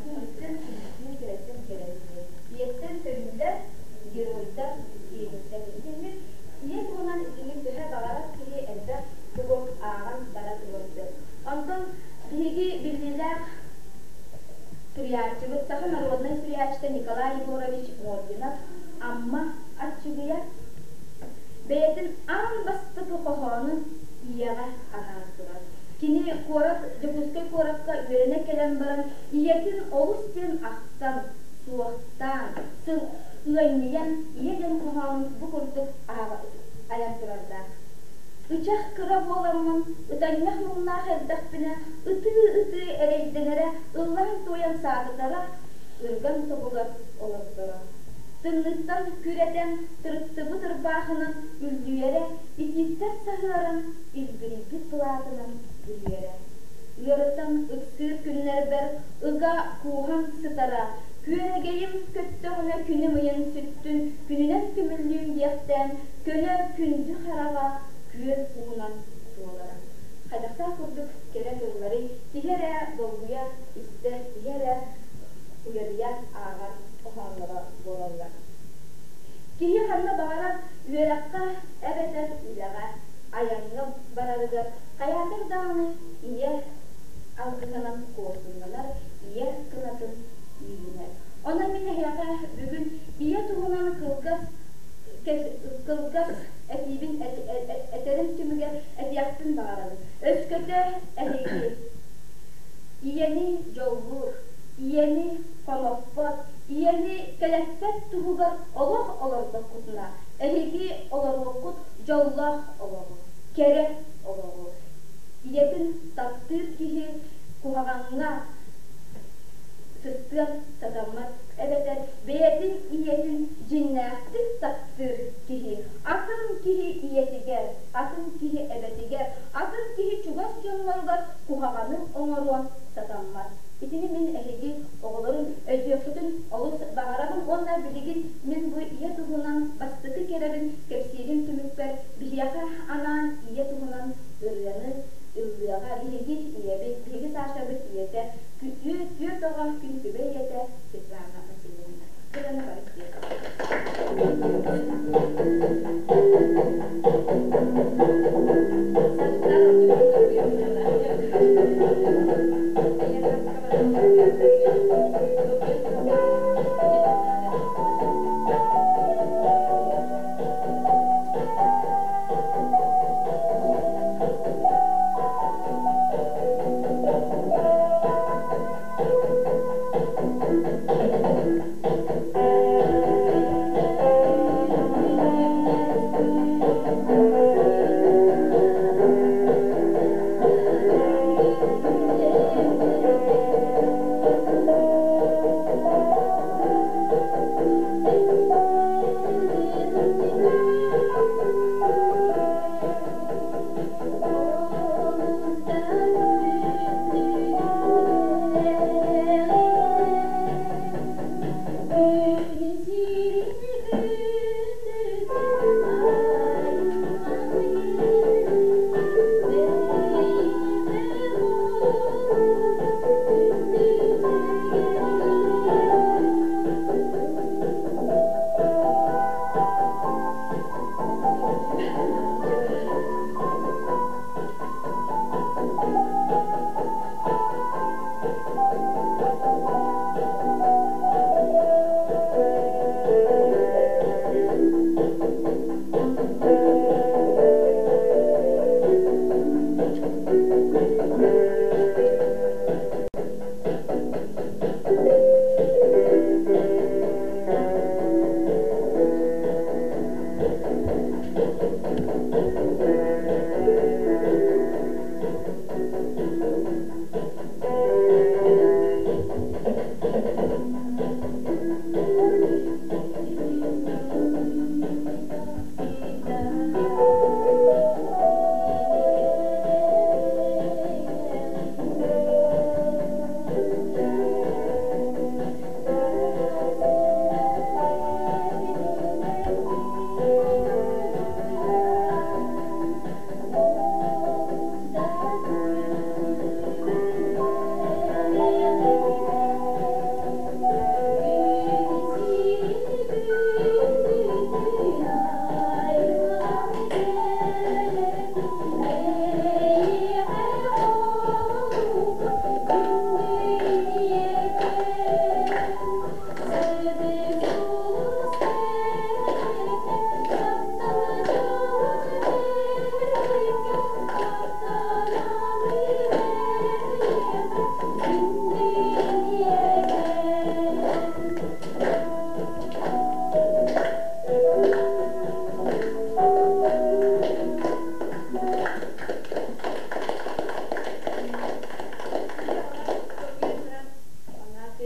Күнүттэн күнүстүүн кэрэттэн кэрэлиир. Ийэттэн төрүүллэр, геройдар, генийдэр. Итинник ийэ туһунан итинник төһө баҕарар киһи элбэх тугу ааҕан бара туруон сөп. Онтон биһиги биллиилээх суруйааччыбыт, саха народнай суруйааччыта Николай Егорович Мординов Амма Аччыгыйа бэйэтин аан бастакы хоһоонун ийэҕэ анаан турар. Кини куорат Дьокуускай куоракка үөрэнэ кэлэн баран ийэтин олус диэн ахтан, суохтаан, ыанньыйан ийэ диэн хоһоонун бу курдук айан турардаах. Ычах кыра буоламмын, ытанньах муҥнаах эрдэхпинэ, ытыы-ытыы эрэйдэнэрэ, ыллаан-туойан саататара, ырган тобугар олордоро. Тымныыттан күрэтэн, тырыттыбыт ырбаахынан үллүйэрэ, итииттэн саһыаран, илбирийбит былаатынан бүрүйэрэ. Ыарытан ыксыыр күннэрбэр ыга кууһан сытара, күөрэгэйим көттөҕүнэ күнүм ыйын сүттүн, күнүнэн көмүллүүм диэхтээн, көнө күндү хараҕа күөл уунан туолара. Хайдахтаах курдук кэрэ тылларый, киһи эрэ долгуйа истэр, киһи эрэ уйадыйа ааҕар хоһоонноро буолаллар. Киһи ханна баҕарар үөрэххэ эбэтэр үлэҕэ, айаҥҥа барарыгар хайаатар даҕаны ийэ алгыһынан куорсуннанар, ийэ кынатын иилинэр. Онон мин эһиэхэ бүгүн ийэ туһунан кылгас кылгас этиибин этэрим түмүгэр этиэхпин баҕарабын. Өскөтө эһиги ийэни дьоллуур, ийэни хомоппот, ийэни кэлэппэт туһугар олох олордоххутуна, эһиги олоруоххут дьоллоох олоҕу, кэрэ олоҕу. Ийэтин таптыыр киһи куһаҕаҥҥа сыстыан сатаммат эбэтэр бэйэтин ийэтин дьиҥнээхтик таптыыр киһи атын киһи ийэтигэр, атын киһи эбэтигэр, атын киһи чугас дьонноругар куһаҕаны оҥоруон сатаммат. Итини мин эһиги оҕолорум өйдүөххүтүн олус баҕарабын уонна билигин мин бу ийэ туһунан бастакы кэрэбин кэпсиирим түмүкпэр биһиэхэ анаан ийэ туһунан ырыаны ыллыаҕа биһиги ийэбит, биһиги Сашабыт ийэтэ, түөрт оҕо күн күбэй ийэтэ Светлана Васильевна. Ырыаны бары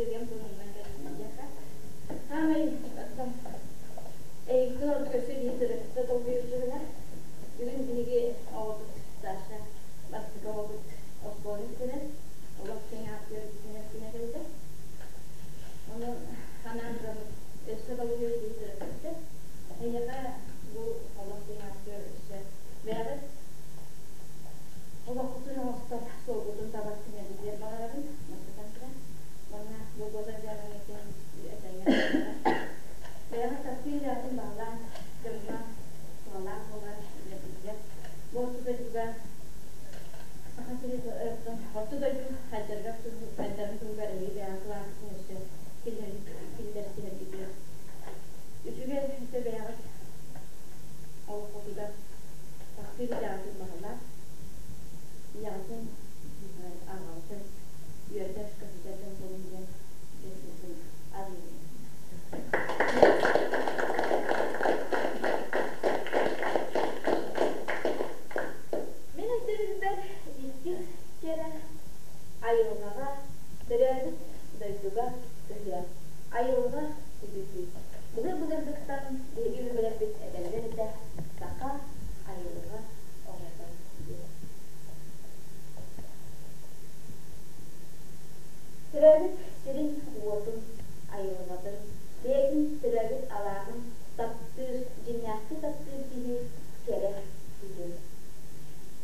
Сергем туһунан кэлбит. Саамай эйгитин ордук өссө биир төрөппүттэ долгуйуччугуна бүгүн биһиги оҕобут Саша бастакы оҕобут оскуоланы бүтэрэн олох киэҥ аартыгар бүтэнэр күнэ кэллэ. Ону анаан тураммыт өссө долгуйар биир төрөппүттэ. Эйиэхэ бу олох киэҥ аартыгар өссө бэйэҕит олоххутун оҥостор суолгутун табар күнэбитигэр баҕарабын. Бастатан туран уонна бу госэкзамеҥҥыттан этэҥҥэ бэйэҕит таптыыр идэҕитин баһылаан дьоҥҥо туһалаах буолар үлэтигэр бу орто дойдуга Саха сирин орто дойду хайдарыгар хайдарын туһугар эһиги бэйэҕит кылааскытын өссө киллэрсиһэргитигэр үчүгэй өссө бэйэҕит олоххутугар таптыыр идэҕитин баһылаан ийэҕитин аҕаҕытын үөрдэр көтүтэр дьон буолун диэн дьон арыйабын. Мин өйдөбүлбэр иккис кэрэ айылҕаҕа, төрөөбүт дойдуга сыһыан, айылҕа сүгүргүй. Былыр-былыргыттан биһиги өбүгэлэрбит этэллэр этэ, саха айылҕа оҕото диэн. Төрөөбүт сирин-уотун, айылҕатын, бэйэтин төрөөбүт алааһын таптыыр, дьиҥнээхтик таптыыр киһи кэрэ үтүө.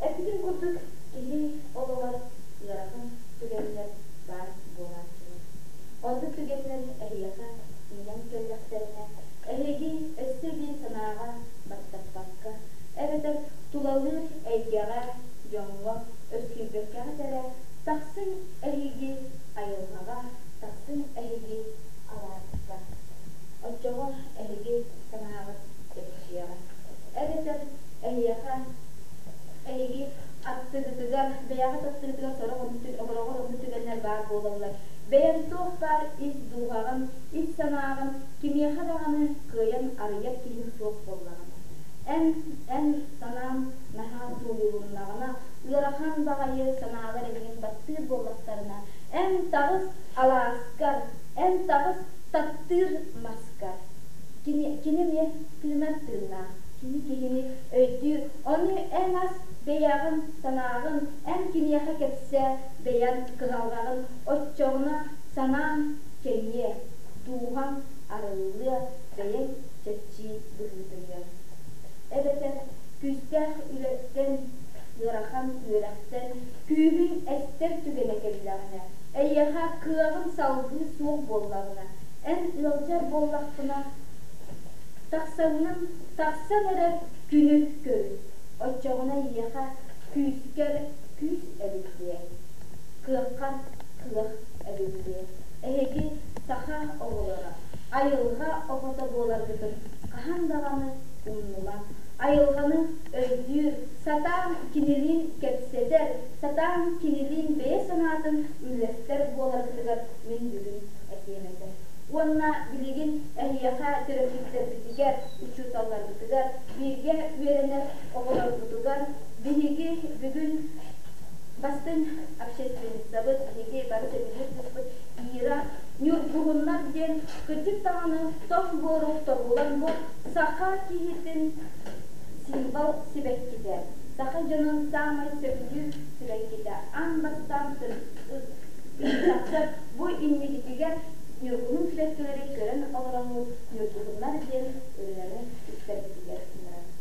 Эппитим курдук, киһи олоҕор ыарахан түгэннэр баар буолааччылар. Оннук түгэннэр эһиэхэ тиийэн кэллэхтэринэ, эһиги өссө биир санааҕа баттаппакка, эбэтэр тулалыыр эйгэҕэ, дьоҥҥо өстүйбэккэҕит эрэ, тахсыҥ эһиги айылҕаҕа, тахсыҥ эһиги алааска. Оччоҕо эһиги санааҕыт чэпчиэҕэ. Эбэтэр эһиэхэ эһиги аттыгытыгар, бэйэҕит аттыгытыгар сорох оҕороҕор оннук түгэннэр баар буолаллар. Бэйэҥ туох баар ис дууһаҕын, ис санааҕын кимиэхэ даҕаны кыайан арыйар киһиҥ суох буоллаҕына. Эн, эн санаан наһаа тууйулуннаҕына, ыарахан баҕайы санаалар эйигин баттыыр буоллахтарына, эн таҕыс алааскар, эн таҕыс таптыыр маскар. Кини, кини эмиэ тыынар тыыннаах, кини киһини өйдүүр. Ону эн ас бэйэҕин, санааҕын, эн киниэхэ кэпсээ, бэйэҥ кыһалҕаҕын, оччоҕуна санааҥ кэҥиэ, дууһаҥ арыллыа, бэйэҥ чэпчии быһыытыйыаҥ. Эбэтэр күүстээх үлэттэн, ыарахан үөрэхтэн күүһүҥ эстэр түгэнэ кэллэҕинэ, эйиэхэ кыаҕын салгыы суох буоллаҕына, эн ыалдьар буоллаххына, тахсаҥҥын тахсан эрэр күнү көрүс, оччоҕуна эйиэхэ күүскэр күүс эбиллиэ, кыаххар кыах эбиллиэ. Эһиги саха оҕолоро, айылҕа оҕото буоларгытын хаһан даҕаны умнумаҥ. Айылҕаны өйдүүр, сатаан кинилиин кэпсэтэр, сатаан кинилиин бэйэ санаатын үллэстэр буоларгытыгар мин бүгүн этиэм этэ. Уонна билигин эһиэхэ төрөппүттэрбитигэр, учууталларбытыгар, бииргэ үөрэнэр оҕолорбутугар биһиги бүгүн бастыҥ общественницабыт, биһиги бары сөбүлүүр кыыспыт Ира Ньургуһуннар диэн кырдьык даҕаны тоҥ буору тобулан бу саха киһитин символ сибэккитэ, саха дьонун саамай сөбүлүүр сибэккитэ аан бастаан тахсар бу иннигитигэр ньургуһун сибэккилэри көрөн олороҥҥут ньургуһуннар диэн ырыаны истэргитигэр ыҥырабыт.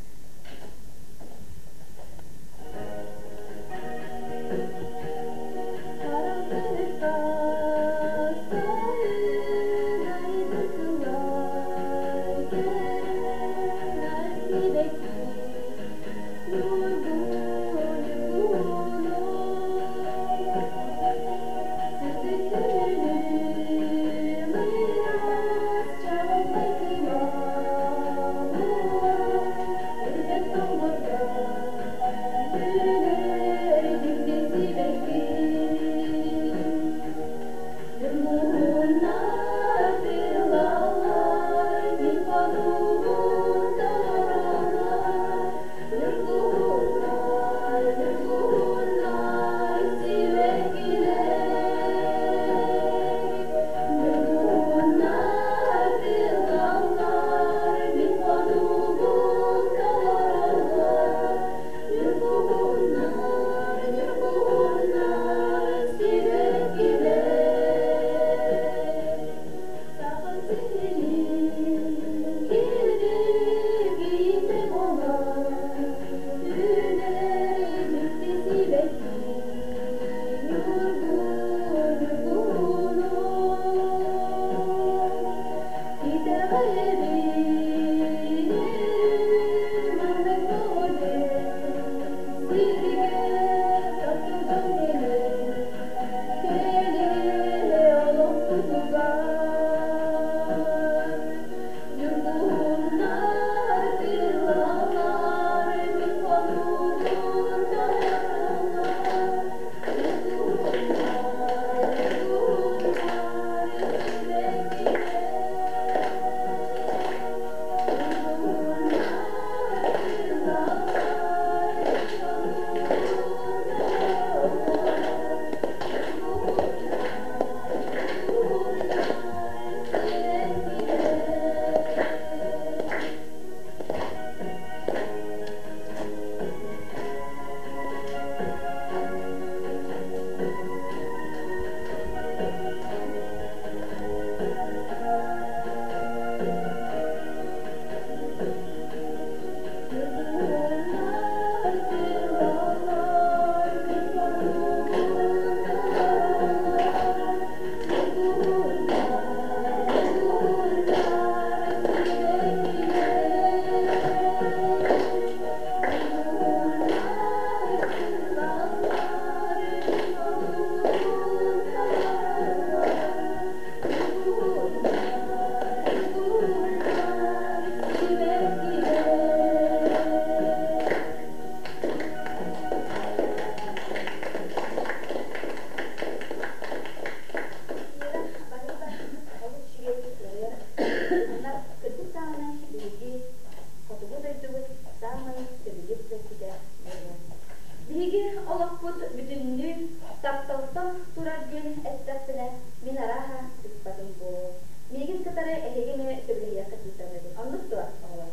Миигин кытары эһиги эмиэ сөбүлэһиэххит дии саныыбын. Оннук дуо, оҕолор?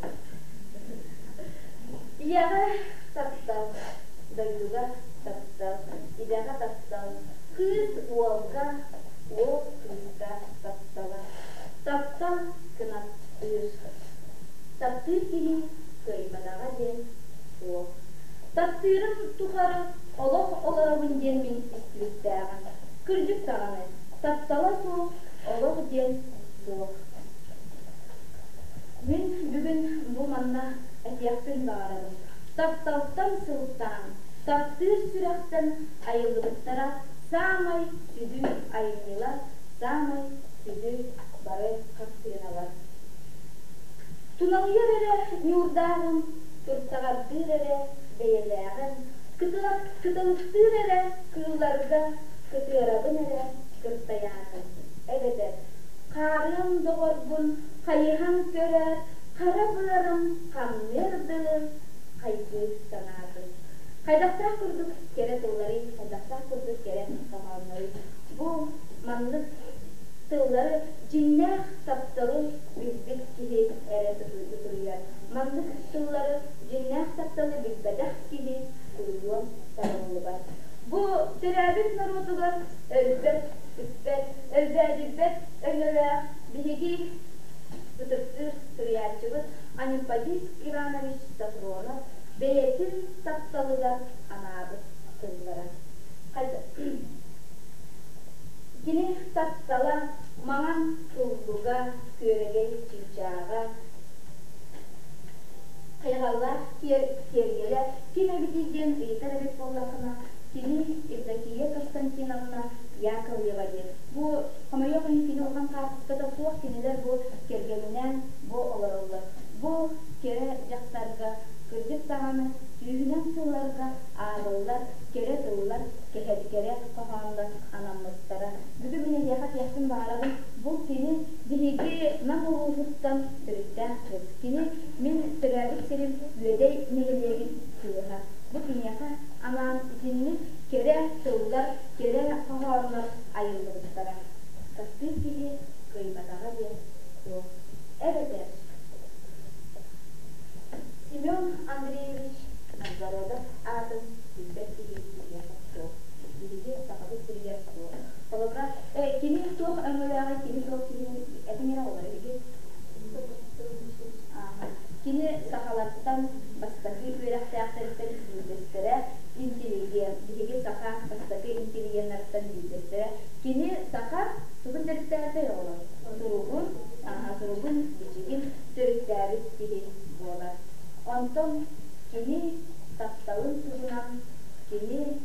Ийэҕэ таптал, дойдуга таптал, идэҕэ таптал, кыыс уолга, уол кыыска таптала. Таптал кынаттыыр. Таптыыр киһи кыайбатаҕа диэн суох. Таптыырым тухары олох олоробун диэн мин истибиттээҕим. Кырдьык даҕаны, таптала суох олох диэн суох. Мин бүгүн бу манна этиэхпин баҕарабын. Тапталтан сылтаан, таптыыр сүрэхтэн айыллыбыттара саамай сүдү айымньылар, саамай сүдү бары хартыыналар. Туналыйар эрэ ньуурдааҕым, туртаҕардыыр эрэ бэйэлээҕим, кыталыктыыр эрэ кыылларга кытыарабын эрэ кыртайаатын. Эбэтэр хаарыан доҕорбун хайыһан көрөөт, хара быарым хамныар дылы хайгыы санаатым. Хайдахтаах курдук кэрэ тылларый, хайдахтаах курдук кэрэ хоһоонноруй. Бу маннык тыллары дьиҥнээх тапталы билбит киһи эрэ суруйар. Маннык тыллары дьиҥнээх тапталы билбэтэх киһи суруйуон табыллыбат. Бу төрөөбүт норуотугар өлбөт, сүппэт, өлбөөдүйбэт өҥөлөөх биһиги ытыктыыр суруйааччыбыт Анемподист Иванович Софронов бэйэтин тапталыгар анаабыт тыллара. Кини таптала маҥан туллуга, күөрэгэй чыычааҕа, хайҕаллаах киэргэлэ ким эбитий диэн ыйытар эбит буоллаххына, кини Евдокия Константиновна Яковлева диэн. Бу хомойуох иһин кини улахан хаартыската суох, кинилэр бу кэргэнинээн бу олороллор. Бу кэрэ дьахтарга кырдьык даҕаны сүүһүнэн сылларга ааҕыллар кэрэ тыллар, кэрэ хоһооннор анаммыттара. Бүгүн мин эһиэхэ этиэхпин баҕарабын, бу кини биһиги Нам улууһуттан төрүттээх кыыс. Кини мин төрөөбүт сирим Үөдэй нэһилиэгин кыыһа. Бу киниэхэ анаан итинник кэрэ тыллар, кэрэ хоһооннор айыллыбыттара. Таптыыр киһи кыайбатаҕа диэн суох. Эбэтэр Семен Андреевич Новгородов аатын билбэт киһи биһиэхэ суох. Биһиги Сахабыт сиригэр суох. Холобура, кини туох өҥөлөөҕүй, кини туох киһини этиҥ эрэ олор эһиги. Кини сахалартан бастакы үөрэхтээхтэриттэн биирдэстэрэ, интеллигент. Биһиги саха бастакы интеллигеннарыттан биирдэстэрэ. Кини саха тугун төрүттээбитэй оҕолор? Суругун, суругун, бичигин төрүттээбит киһи буолар. Онтон кини тапталын туһунан, кини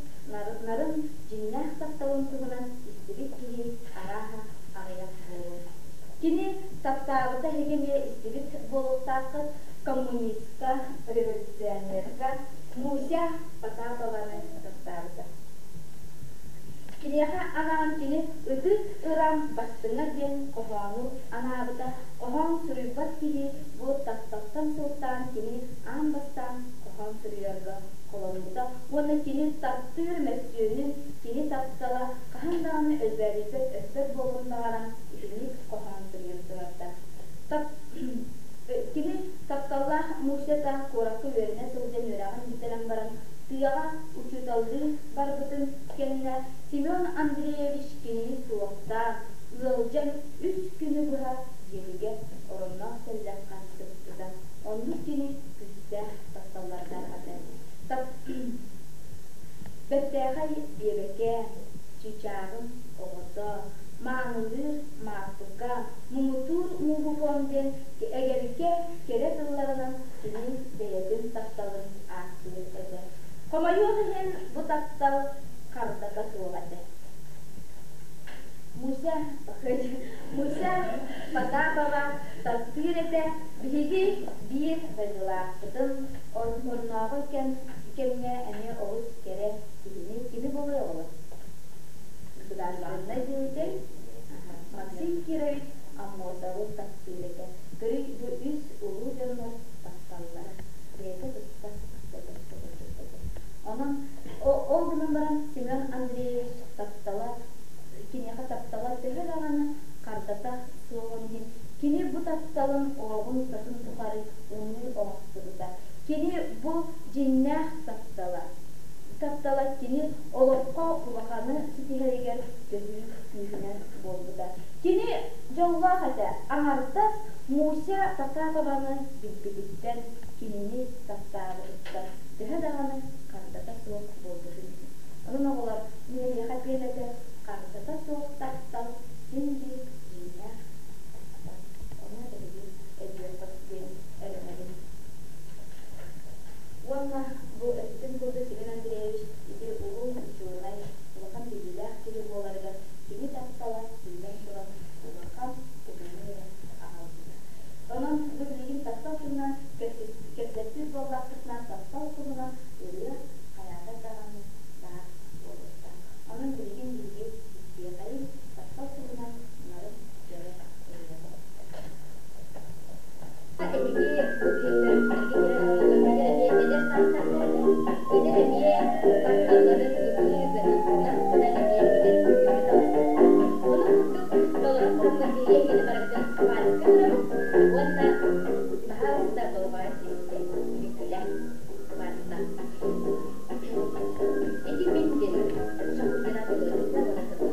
нарын дьиҥнээх тапталын туһунан истибит киһи арааһа аҕыйах буолуо. Кини таптаабыта эһиги эмиэ истибит буолуохтааххыт коммунистка, революционерка Муся Потапованы таптаабыта. Киниэхэ анаан кини Ытык ырам бастыҥа диэн хоһоону анаабыта. Хоһоон суруйбат киһи бу тапталтан сылтаан кини аан бастаан хоһоон суруйарга холоммута уонна кини таптыыр мөссүөнүн, кини таптала хаһан даҕаны өлбөөдүйбэт өспөт буолуон баҕаран итинник хоһоон суруйан турардаах. Кини тапталлаах Мусята куоракка үөрэнэ сылдьан үөрэҕин бүтэрэн баран тыаҕа учууталлыы барбытын кэннэ Семен Андреевич кинини суохтаан, ыалдьан үс күнү быһа дьиэтигэр оронноох тэллэххэ сыппыта. Оннук кини күүстээх тапталлардаах этэ. Бэртээхэй биэбэкэ, чыычааҕым оҕото, маанылыыр мааппыка, муҥутуур мууһуком диэн эгэлгэ кэрэ тылларынан кини бэйэтин тапталын ааттыыр этэ. Хомойуох иһин, бу таптал хардата суох этэ. Муся, Муся Потапова таптыыр этэ, биһиги биир дойдулаахпытын, оннооҕу кэмҥэ эмиэ олус кэрэ киһини кими буолуой оҕолор? Государственнай деятель Максим Кирович Аммосовы таптыыр этэ. Көрүй, бу үс улуу дьоннор тапталлара бэйэтэ туспа көстө курдук этэ. Онон ол гынан баран Семен Андреевич таптала, киниэхэ таптала төһө даҕаны хардата суоҕун иһин Кини бу тапталын олоҕун устатын тухары ымыы оҥостубута. Кини бу дьиҥнээх таптала. Таптала кини олоххо улаханы ситиһэригэр төһүү күүһүнэн буолбута. Кини дьоллоох этэ, аҥардас Муся Потапованы билбититтэн, кинини таптаабытыттан төһө даҕаны хардата суох буолбутун иһин. Онон оҕолор, мин эһиэхэ этиэм этэ, хардата суох таптал син биир дьиҥнээх таптал. Ону эһиги өйдүөххүт диэн эрэнэбин. Уонна бу эппитим курдук Семен Андреевич ити улуу учуонай, улахан билиилээх киһи буоларыгар кини таптала, биллэн туран, улахан көмөнү эрэ аҕалбыта. Онон бу билигин таптал туһунан кэпсэппит буоллахпытына, таптал туһунан ырыа хайаатар даҕаны баар буолуохтаах. Онон билигин биһиги истиэхэйиҥ таптал туһунан нарын кэрэ ырыаны. Эһиги бу киһилэр эмиэ эдэр саастаахтаргын, кинилэр эмиэ тапталларын ытыы гынан гынан эмиэ билэр күҥҥэ таҕыстахтар. Ону курдук толорон тураммын биһиги эһигини барытын вальска турабыт уонна баһаалыста болҕойон истиҥ, үҥкүүлээн вальста. Ити мин диэн Шахурдина мелодията уонна тыла.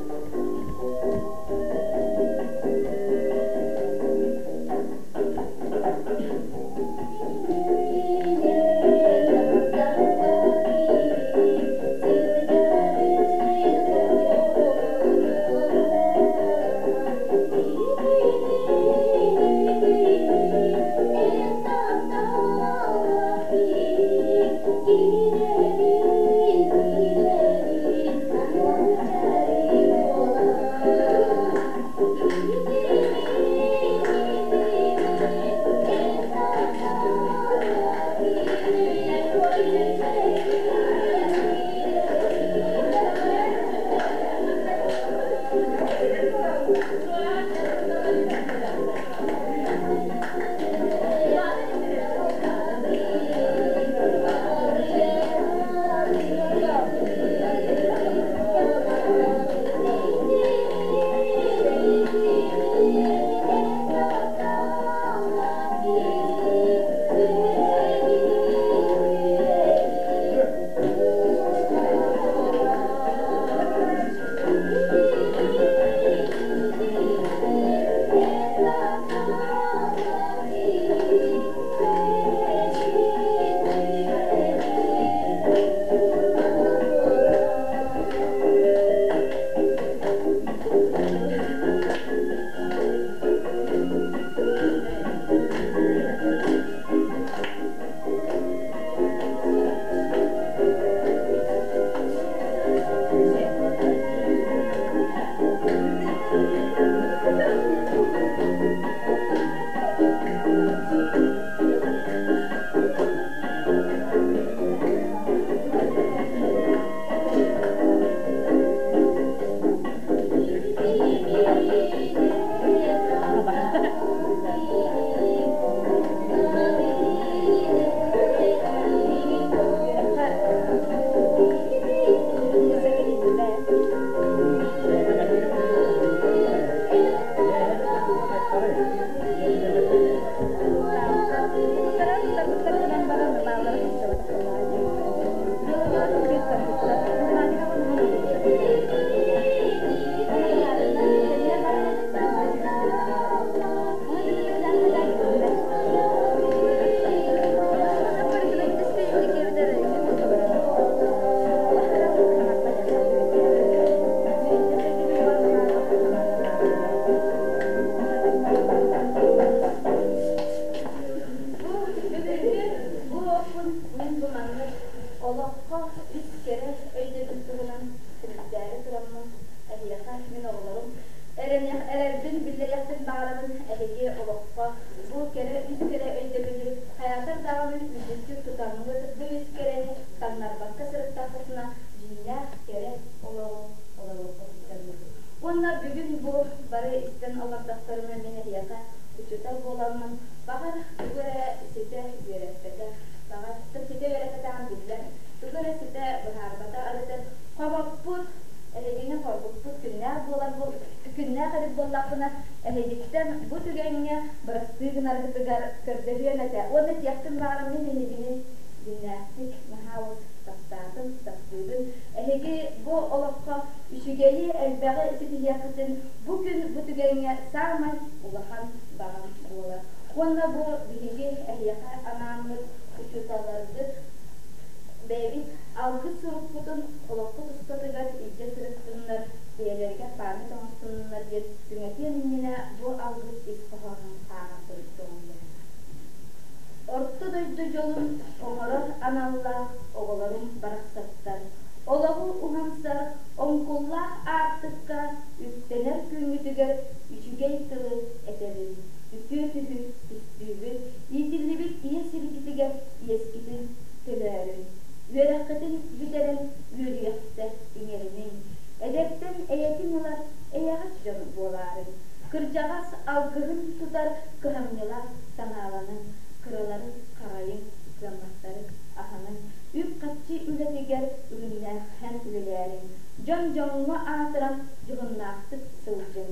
Бу уруокпун мин бу маннык олоххо үс кэрэ өйдөбүл туһунан түмүктээри тураммын, эһиэхэ мин оҕолорум эрэрбин биллэриэхпин баҕарабын. Эһиги олоххо бу кэрэ үс кэрэ өйдөбүлү хайаатар даҕаны үрдүктүк тутаҥҥыт, бу үс кэрэни таҥнарбакка сырыттаххытына, дьиҥнээх кэрэ олоҕу олоруоххут саныыбын. Уонна бүгүн бу бары истэн олордохторуна мин эһиэхэ учуутал буоламмын, баҕар, тугу эрэ ситэ үөрэппэтэх, баҕар, ситэ үөрэппэтэҕим биллэр, тугу эрэ ситэ быһаарбата эбэтэр хомоппут, эһигини хоргуппут күннээх буолар күннээх эбит буоллахпына, Эһигиттэн бу түгэҥҥэ бырастыы гынаргытыгар көрдөһүөм этэ уонна этиэхпин баҕарам мин эһигини дьиҥнээхтик наһаа олус таптаатым, таптыыбын. Эһиги бу олоххо үчүгэйи, элбэҕи ситиһиэххитин бу күн бу түгэҥҥэ саамай улахан баҕам буолар. Уонна бу биһиги эһиэхэ анааммыт учууталларгыт бэйэбит алгыс сурукпутун олоххут устатыгар илдьэ сырыттыннар, бэйэлэригэр память оҥостуннуннар диэн түҥэтиэн иннинэ бу алгыс ис хоһоонун ааҕарбын көҥүллэһэр. Орто дойду дьолун оҥорор аналлаах оҕолорум барахсаттар, олоҕу уһансар оҥкуллаах аартыкка үктэнэр күҥҥүтүгэр үчүгэй тылы этэбин, үтүө түһү түстүүбүн, иитиллибит ийэ сиргитигэр иэскитин төлөөрүҥ, үөрэххитин бүтэрэн үөрүйэхтэ иҥэриниҥ, эдэртэн эйэтин ылар эйэҕэс дьон буолаарыҥ, кырдьаҕас алгыһын тутар кыһамньылаах санааланыҥ, кыралары харайыҥ, кыамматтары аһыныҥ, үп-харчы үлэтигэр үрүҥнээххэн үлэлээриҥ, дьон дьоҥҥо аатыран дьоһуннаахтык сылдьыҥ,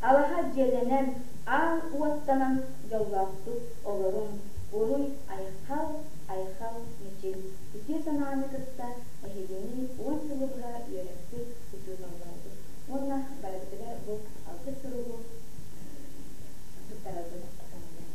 алаһа дьиэлэнэн, аал уоттанан дьоллоохтук олоруҥ, уруй айхал, айхал мичил, үтүө санааны кытта эһигини 10 сылы быһа үөрэппит учууталларбыт уонна барыбытыгар бу алгыс суругу туттарарбын саныыбын.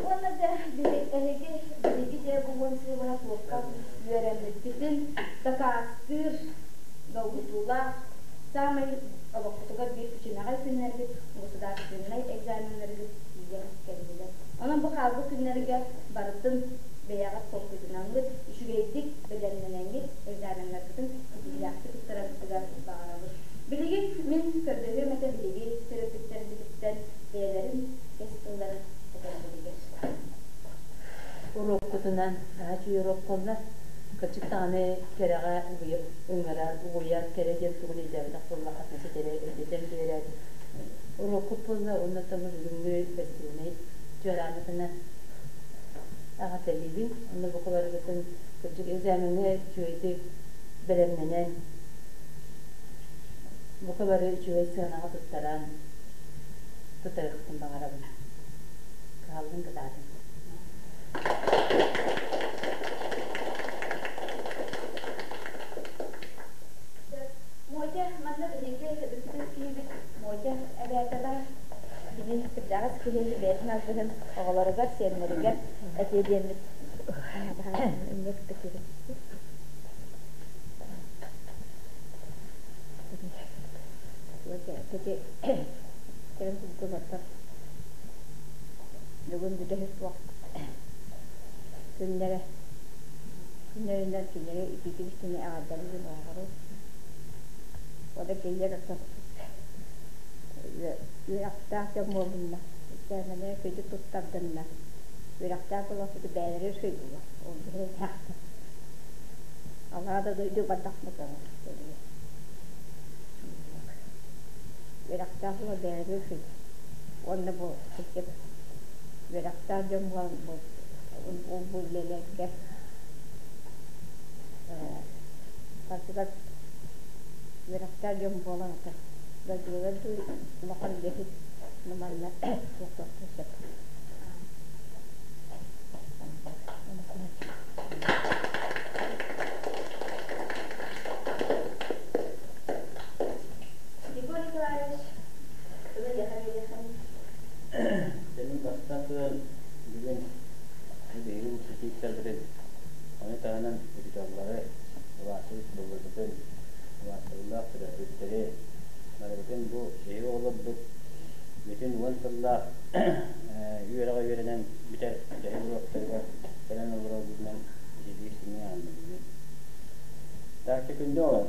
Уонна дьэ эһиги биһиги дьэ бу 10 сыллаах суокка үөрэммиппитин дакаастыыр долгутуулаах саамай олохпутугар биир күчүмэҕэй күннэрбит государственнай экзаменнаргыт тиийэн кэллилэр. Онон бу хаалбыт күннэргэ барытын бэйэҕит толкуйдунаммыт, үчүгэйдик бэлэмнэнэҥҥит экзаменнаргытын ситиһиилээхтик туттараргытыгар баҕарабыт. Билигин мин көрдөһүөм этэ биһиги төрөппүттэрбититтэн бэйэлэрин кэс тылларын этэллэригэр. Уруоккутунан наһаа үчүгэй уруок буолла. Кырдьык даҕаны кэрэҕэ ыҥырар, угуйар, кэрэ диэн тугун өйдөөбөтөх буоллаххытына ситэри өйдөтөн биэрэр. Уруоккут буолла уонна оттон бу бүгүҥҥү бэстибээлинэй чуорааммытынан эҕэрдэлиибин. Онно бука барыгытын кырдьык экзамеҥҥа үчүгэйдик бэлэмнэнэн, бука бары үчүгэй сыанаҕа туттаран тутарыахпын баҕарабын. Кыһаллыҥ кытаатыҥ. Мотя, манна биһиги ытыктыыр киһибит Мотя эбээтэ баар. Кини кырдьаҕас киһи бэйэтин алгыһын оҕолоругар, сиэннэригэр этиэ диэммит. Бүгүн бүтэһик суох күннэрэ күннэринэн кинилэри итиитик-истиҥник эҕэрдэлиибин оҕолору. Ода кинилэр үөрэхтээх дьон буоллуннар, экзамены үчүгэйдик туттардыннар. Үөрэхтээх буолуохсут бэйэлэрэ үчүгэй буолуо. Ол бэйэлээхтэр. Аллараа да дойду бардахпына көҥүл. Үөрэхтээх буолар бэйэлэрэ үчүгэй. Уонна бу кырдьык үөрэхтээх дьон буолан бу ол-бу үлэлэргэ барытыгар үөрэхтээх дьон буолан ата дойдуларыгар дуу улахан үлэһит манна туохтуохтун сөп. Егор Николаевич, Кэлин бастаан туран бүгүн биһиги выпускниктарбытын, ону таһынан учууталлары, улаатыбыт тылларбытын, улааттарылаах төрөппүттэри, барыбытын бу биһиги оҕолорбут бүтүн 10 сыллаах үөрэҕи үөрэнэн бүтэр дьаһай уруоктарыгар кэлэн олорорбутунан Тааччы күндү оҕолор,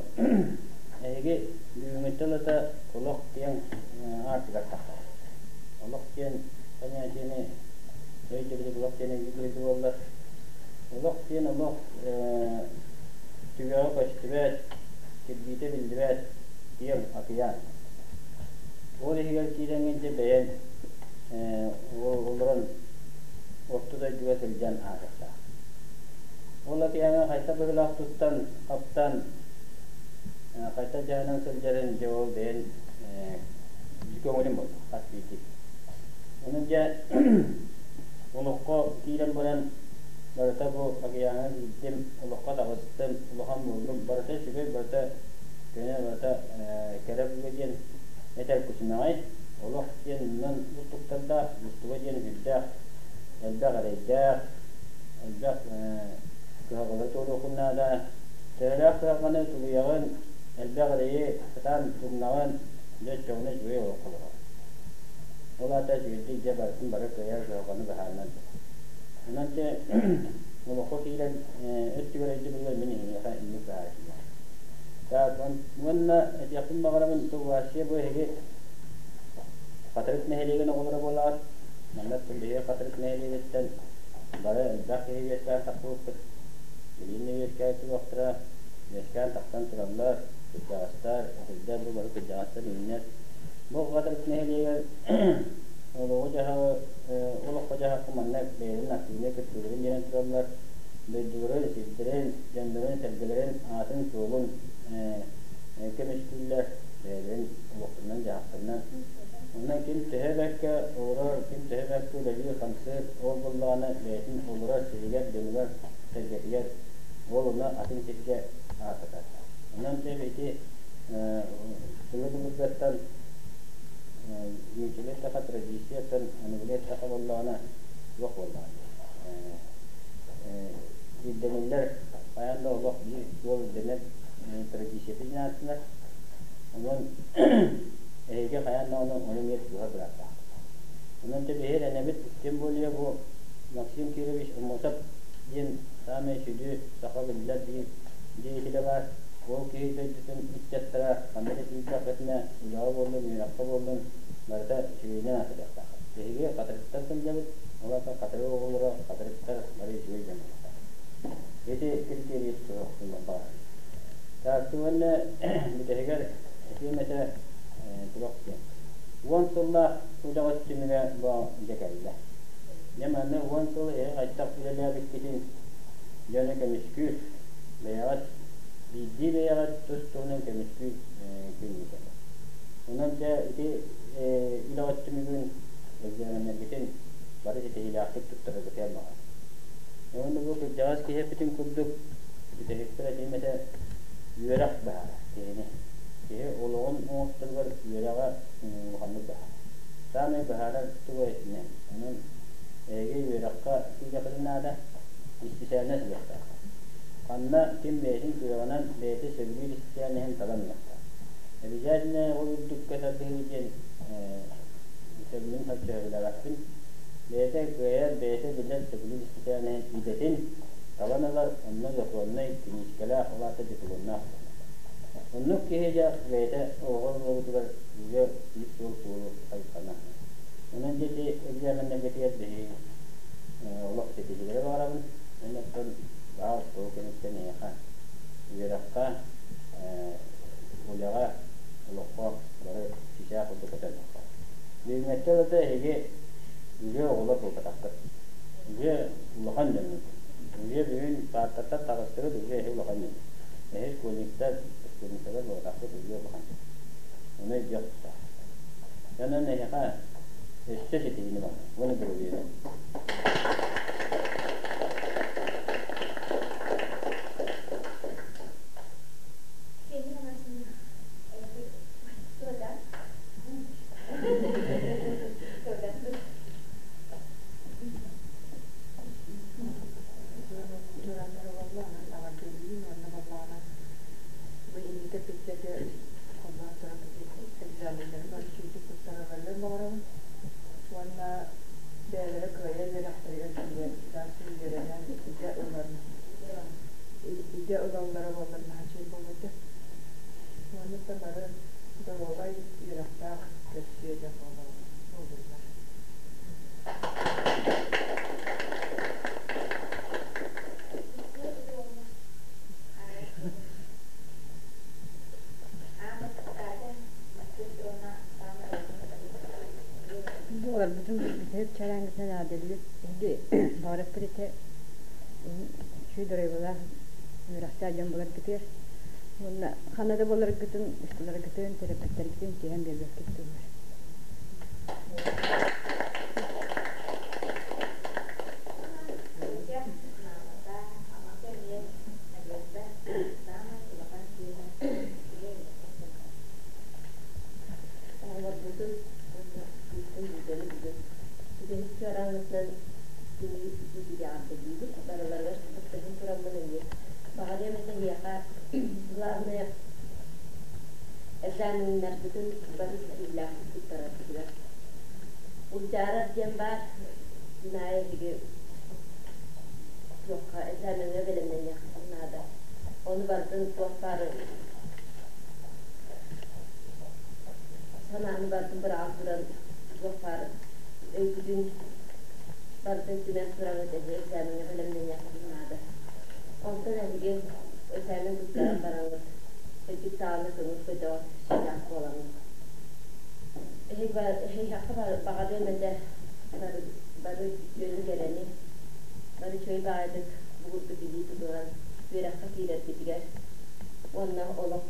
эһиги бүгүҥҥүттэн ылата олох киэҥ аартыгар тахсаҕыт. Олох диэн понятиены өйдөбүлү олох диэн өйдөбүлү буоллар, олох диэн олох түгэҕэ көстүбэт, кирбиитэ биллибэт киэҥ акыйаан. Ол иһигэр киирэҥҥин дьэ бэйэҥ олорон орто дойдуга сылдьан ааһыахтаах. Ол океаҥҥа хайта быһыылаах туттан, хаптан, хайта дьаһанан сылдьарын дьэ ол бэйэн көҥүлүн буолла хас биирдии. Онон дьэ олоххо киирэн баран барыта бу океаҥҥа киирдим, олоххо таҕыстым, улахан буоллум, барыта үчүгэй, барыта көнө, барыта кэрэ буолуо диэн этэр кучумаҕай. Олох диэн онон уустуктардаах, уустуга диэн сүрдээх элбэх эрэйдээх, элбэх кыһалҕалары туоруоххун наада. Төһөлөөх кыһалҕаны тулуйаҕын, элбэх эрэйи сатаан тумнаҕын, дьэ оччоҕуна үчүгэй олоххо олороҕун. Ол аата үчүгэйдик дьэ барытын бары кыайар кыһалҕаны быһаарынан. Онон дьэ олоххо киирэн өттүгэр өйдөбүлүгэр мин эһиэхэ инник быһаарар Так, уонна этиэхпин баҕарабын, Тувашия бу эһиги Хатырык нэһилиэгин оҕолоро буолаҕыт. Манна биһиги Хатырык нэһилиэгиттэн бары элбэх киһи үөскээн тахсыбыппыт. Билигин да үөскээбит туруохтара, үөскээн тахсан тураллар, кырдьаҕастар, эдэрдэр бу бары кырдьаҕастар үүннэр. Бу Хатырык нэһилиэгэр олоҕу-дьаһаҕы, олоххо-дьаһахха манна бэйэлэрин активнай кыттыыларын биэрэн тураллар. Дойдуларын, сирдэрин, дьоннорун-сэргэлэрин аатын-суолун көмүскүүллэр, бэйэлэрин олохторунан-дьаһахтарынан. Онон ким төһө бэркэ олорор, ким төһө бэркэ үлэлиир-хамсыыр, ол буоллаҕына бэйэтин олорор сиригэр, дьонугар, сэргэтигэр ол ону атын сиргэ аататар. Онон дьэ ити былыр-былыргаттан нууччалыы эттэххэ традицияттан аныгылыы эттэххэ буоллаҕына туох буоллаҕа ирдэниллэр хайаан да олох биир суол ирдэнэр традицията диэн ааттанар. Онон эһиги хайаан даҕаны ону эмиэ тутуһар бырааптааххыт. Онон дьэ биһиги эрэнэбит, тем более бу Максим Кирович Аммосов диэн саамай сүдү саха биллэр биир деятелэ баар. Ол киһи дойдутун ыччаттара ханна да тиийдэххитинэ, үлэҕэ буоллун, үөрэххэ буоллун, барыта үчүгэйинэн аатырыахтаах. Биһиги Хатырыктан сылдьабыт, ол аата Хатырык оҕолоро Хатырыктар бары үчүгэй дьон буолуохтаах. Ити критерийи тутуһуохпун баҕарабын. Так, уонна бүтэһигэр этиэм этэ туох диэн. Уон сыллаах үлэҕит түмүгэ бу дьэ кэллэ. Дьэ манна уон сыл эһи хайдах үлэлээбиккитин дьону көмүскүүр, бэйэҕит биирдии бэйэҕит тус туһунан көмүскүүр күҥҥүт этэ. Онон дьэ ити үлэҕит түмүгүн экзаменнаргытын бары ситиһиилээхтик туттараргытыгар баҕарабын. Уонна бу кырдьаҕас киһи эппитин курдук, бүтэһикпэр этиим этэ, үөрэх баһара киһини. Киһи олоҕун оҥосторугар үөрэҕэ улаханнык баһара. Саамай баһарар туга итинэн. Онон эһиги үөрэххэ киириэххитин наада, исписээлинэс ылыахтаах. Ханна ким бэйэтин кыаҕынан бэйэтэ сөбүлүүр исписээлинэһин талан ылыахтаах. Обязательно ол үрдүккэ тардыһыы диэн сөбүлүн соччо сөбүлээбэппин. Бэйэтэ кыайар, бэйэтэ билэр сөбүлүүр исписээлинэһин идэтин талан ылар, онно законнай киниискэлээх, ол аата дипломнаах буолар. Оннук киһи дьэ бэйэтэ оҕо ылыыбытыгар үлэ биир суол суолу хайысханан. Онон дьэ ити экзаменнаргытыгар биһиги олох ситиһиилэри баҕарабын. Уонна оттон баар ол кэнниттэн эйиэхэ үөрэххэ, үлэҕэ, олоххо бары чычаах курдук көтөллөххө. Бүгүҥҥэттэн ылата эһиги үһүө оҕолор буолбатаххыт. Үһүө улахан дьоҥҥут. Үһүө бүгүн паартаттан таҕыстыгыт, үһүө эһи улахан дьон. Эһи школьниктар, школьницалар буолбатаххыт, үһүө улахан дьон. Ону өйдүөх тустаах. Онон эһиэхэ өссө ситиһиини баҕарабын. Уонна доруобуйаны. Уонна бэйэлэрэ кыайар үөрэхтэригэр киирэн дальше үөрэнэн идэ ылан идэ ылаллара буоллар наһаа үчүгэй буолуо. Маннык да бары доруобай, үөрэхтээх көрсүө дьон буоллуннар. Буоларбытын бүтэһик чарааҥҥытынан аадыллыт эһиги баҕараппыт этэ үчүгэй доруобуйалаах үөрэхтээх дьон буоларгытыгар уонна ханна да буоларгытын усталаргытын төрөппүттэргитин түһэн биэрбэккит туһугар. Оҕолорбутун уонна кыыспын Лиданы бүгүн бүтэһик чуорааннытынан итии эҕэрдэлиибит. Барыларыгар кыттыһан тураммын эмиэ баҕарыам этэ эһиэхэ главное экзаменнаргытын бары ситиһиилээхтик туттараргытыгар. Улдьаарар диэн баар күн аайы эһиги туохха экзамеҥҥа бэлэмнэниэххитин наада. Ону барытын туох баар санааны барытын быраҕан туран туох баар өйгүтүн барытын түмэн тураҥҥыт эһиги экзамеҥҥа бэлэмнэниэххитин наада. Онтон эһиги экзамен туттаран бараҥҥыт өйгүт даҕаны көҥүл көтөҕөр сүрдээх буолаҥҥыт. Эһиэхэ баҕарыам этэ бары бары үтүөнү кэрэни, бары үчүгэй баҕайытык бу курдук илии тутуһан үөрэххэ киирэргитигэр уонна олох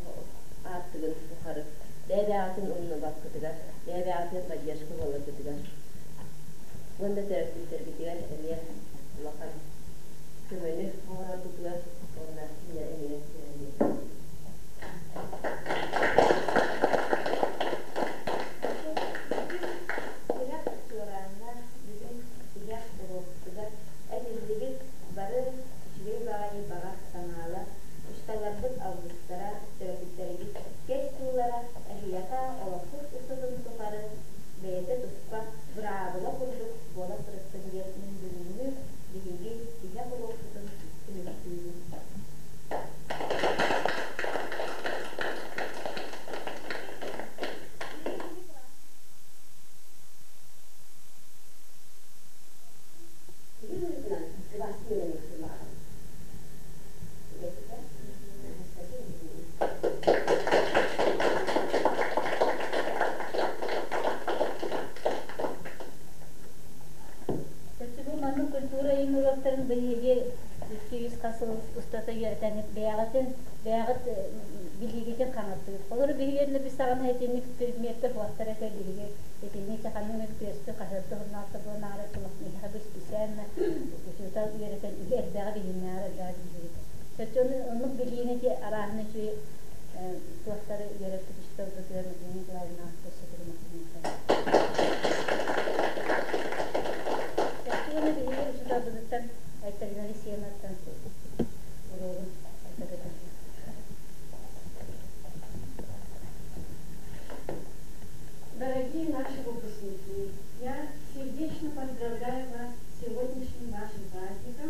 аартыгын тухары бэйэ-бэйэҕитин умнубаккытыгар, бэйэ-бэйэҕитигэр поддержка буоларгытыгар уонна төрөппүттэргитигэр эмиэ улахан көмөнү оҥороргутугар уонна кинилэри эмиэ үөрэниэххит. Тирэх чуорааннар бүгүн тиһэх уруокпутугар этиллибит бары үчүгэй баҕайы баҕа санаалар, учууталларбыт алгыстара, төрөппүттэргит кэс тыллара эһиэхэ олоххут устатын тухары бэйэтэ туспа быраабыла курдук буола сырыттын диэн мин бүгүҥҥү биһиги тиһэх уруокпутун түмүктүүбүн. Киһи быһыытынан кылаастыы үөрэниэхпин баҕарабын. Анастасия Бу маннык культура уроктарын биһиги 200 хас сыл устата үөрэтэн бэйэҕитин бэйэҕит билиигитин хаҥаттыгыт. Олору биһиги иннэ біз саҕана итинник предметтер хуаттар этэ биһиги итинник ханнык күөстү хаһыатты журналта буонаары тулах миһэхэ специально учуутал үөрэтэн иһи элбэҕи билиннэҕэр элбэҕи билигит. Сөччө оннук билиини ти арааһын үчүгэй туохтары үөрэппит учууталбытыгар Надежда Николаевна Сөччө уонна биһиги учууталбытыттан Айталина Алексеевнаттан уруогун Дорогие наши выпускники, я сердечно поздравляю вас с сегодняшним вашим праздником,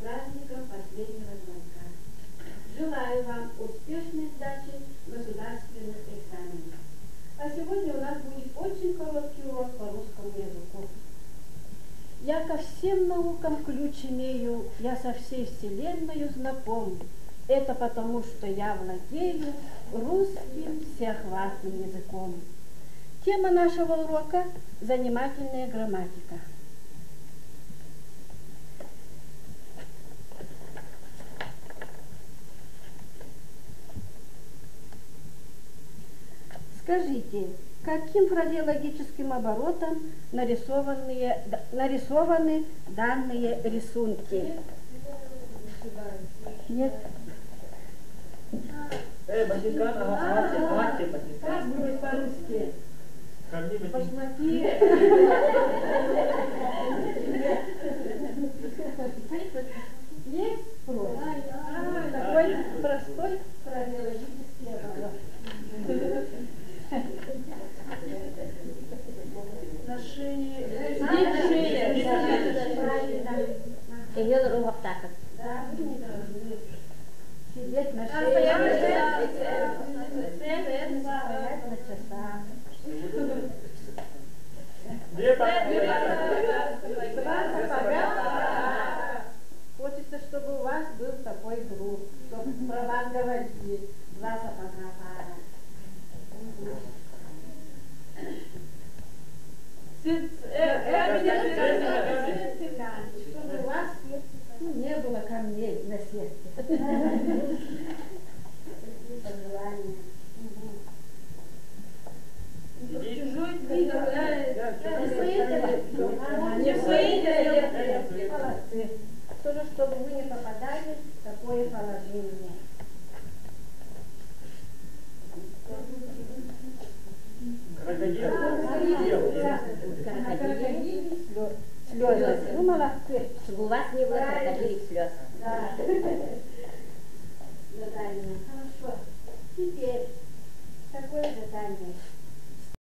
праздником последнего звонка. Желаю вам успешной сдачи государственных экзаменов. А сегодня у нас будет очень короткий урок по русскому языку. Я ко всем наукам ключ имею, я со всей вселенною знаком. Это потому, что я владею русским всеохватным языком. Тема нашего урока – занимательная грамматика. Скажите, каким фразеологическим оборотом нарисованы данные рисунки? Нет? Как будет по-русски? Башмаки. Есть просто. Такой простой фразеологический оборот. На шее. Сидеть шея. Эһиэл уһуктаахыт. Да, вы не должны сидеть на шее. ногу, чтобы про вас говорили. Два сапога пара. Чтобы у вас не было камней на сердце. Такие пожелания. Чужой Не в свои тарелки. Молодцы. Тоже, чтобы вы не попадали в такое положение. Крокодили слезы. Ну, молодцы. Чтобы у вас не было крокодилих слез. Да. Задание. Хорошо. Теперь такое задание.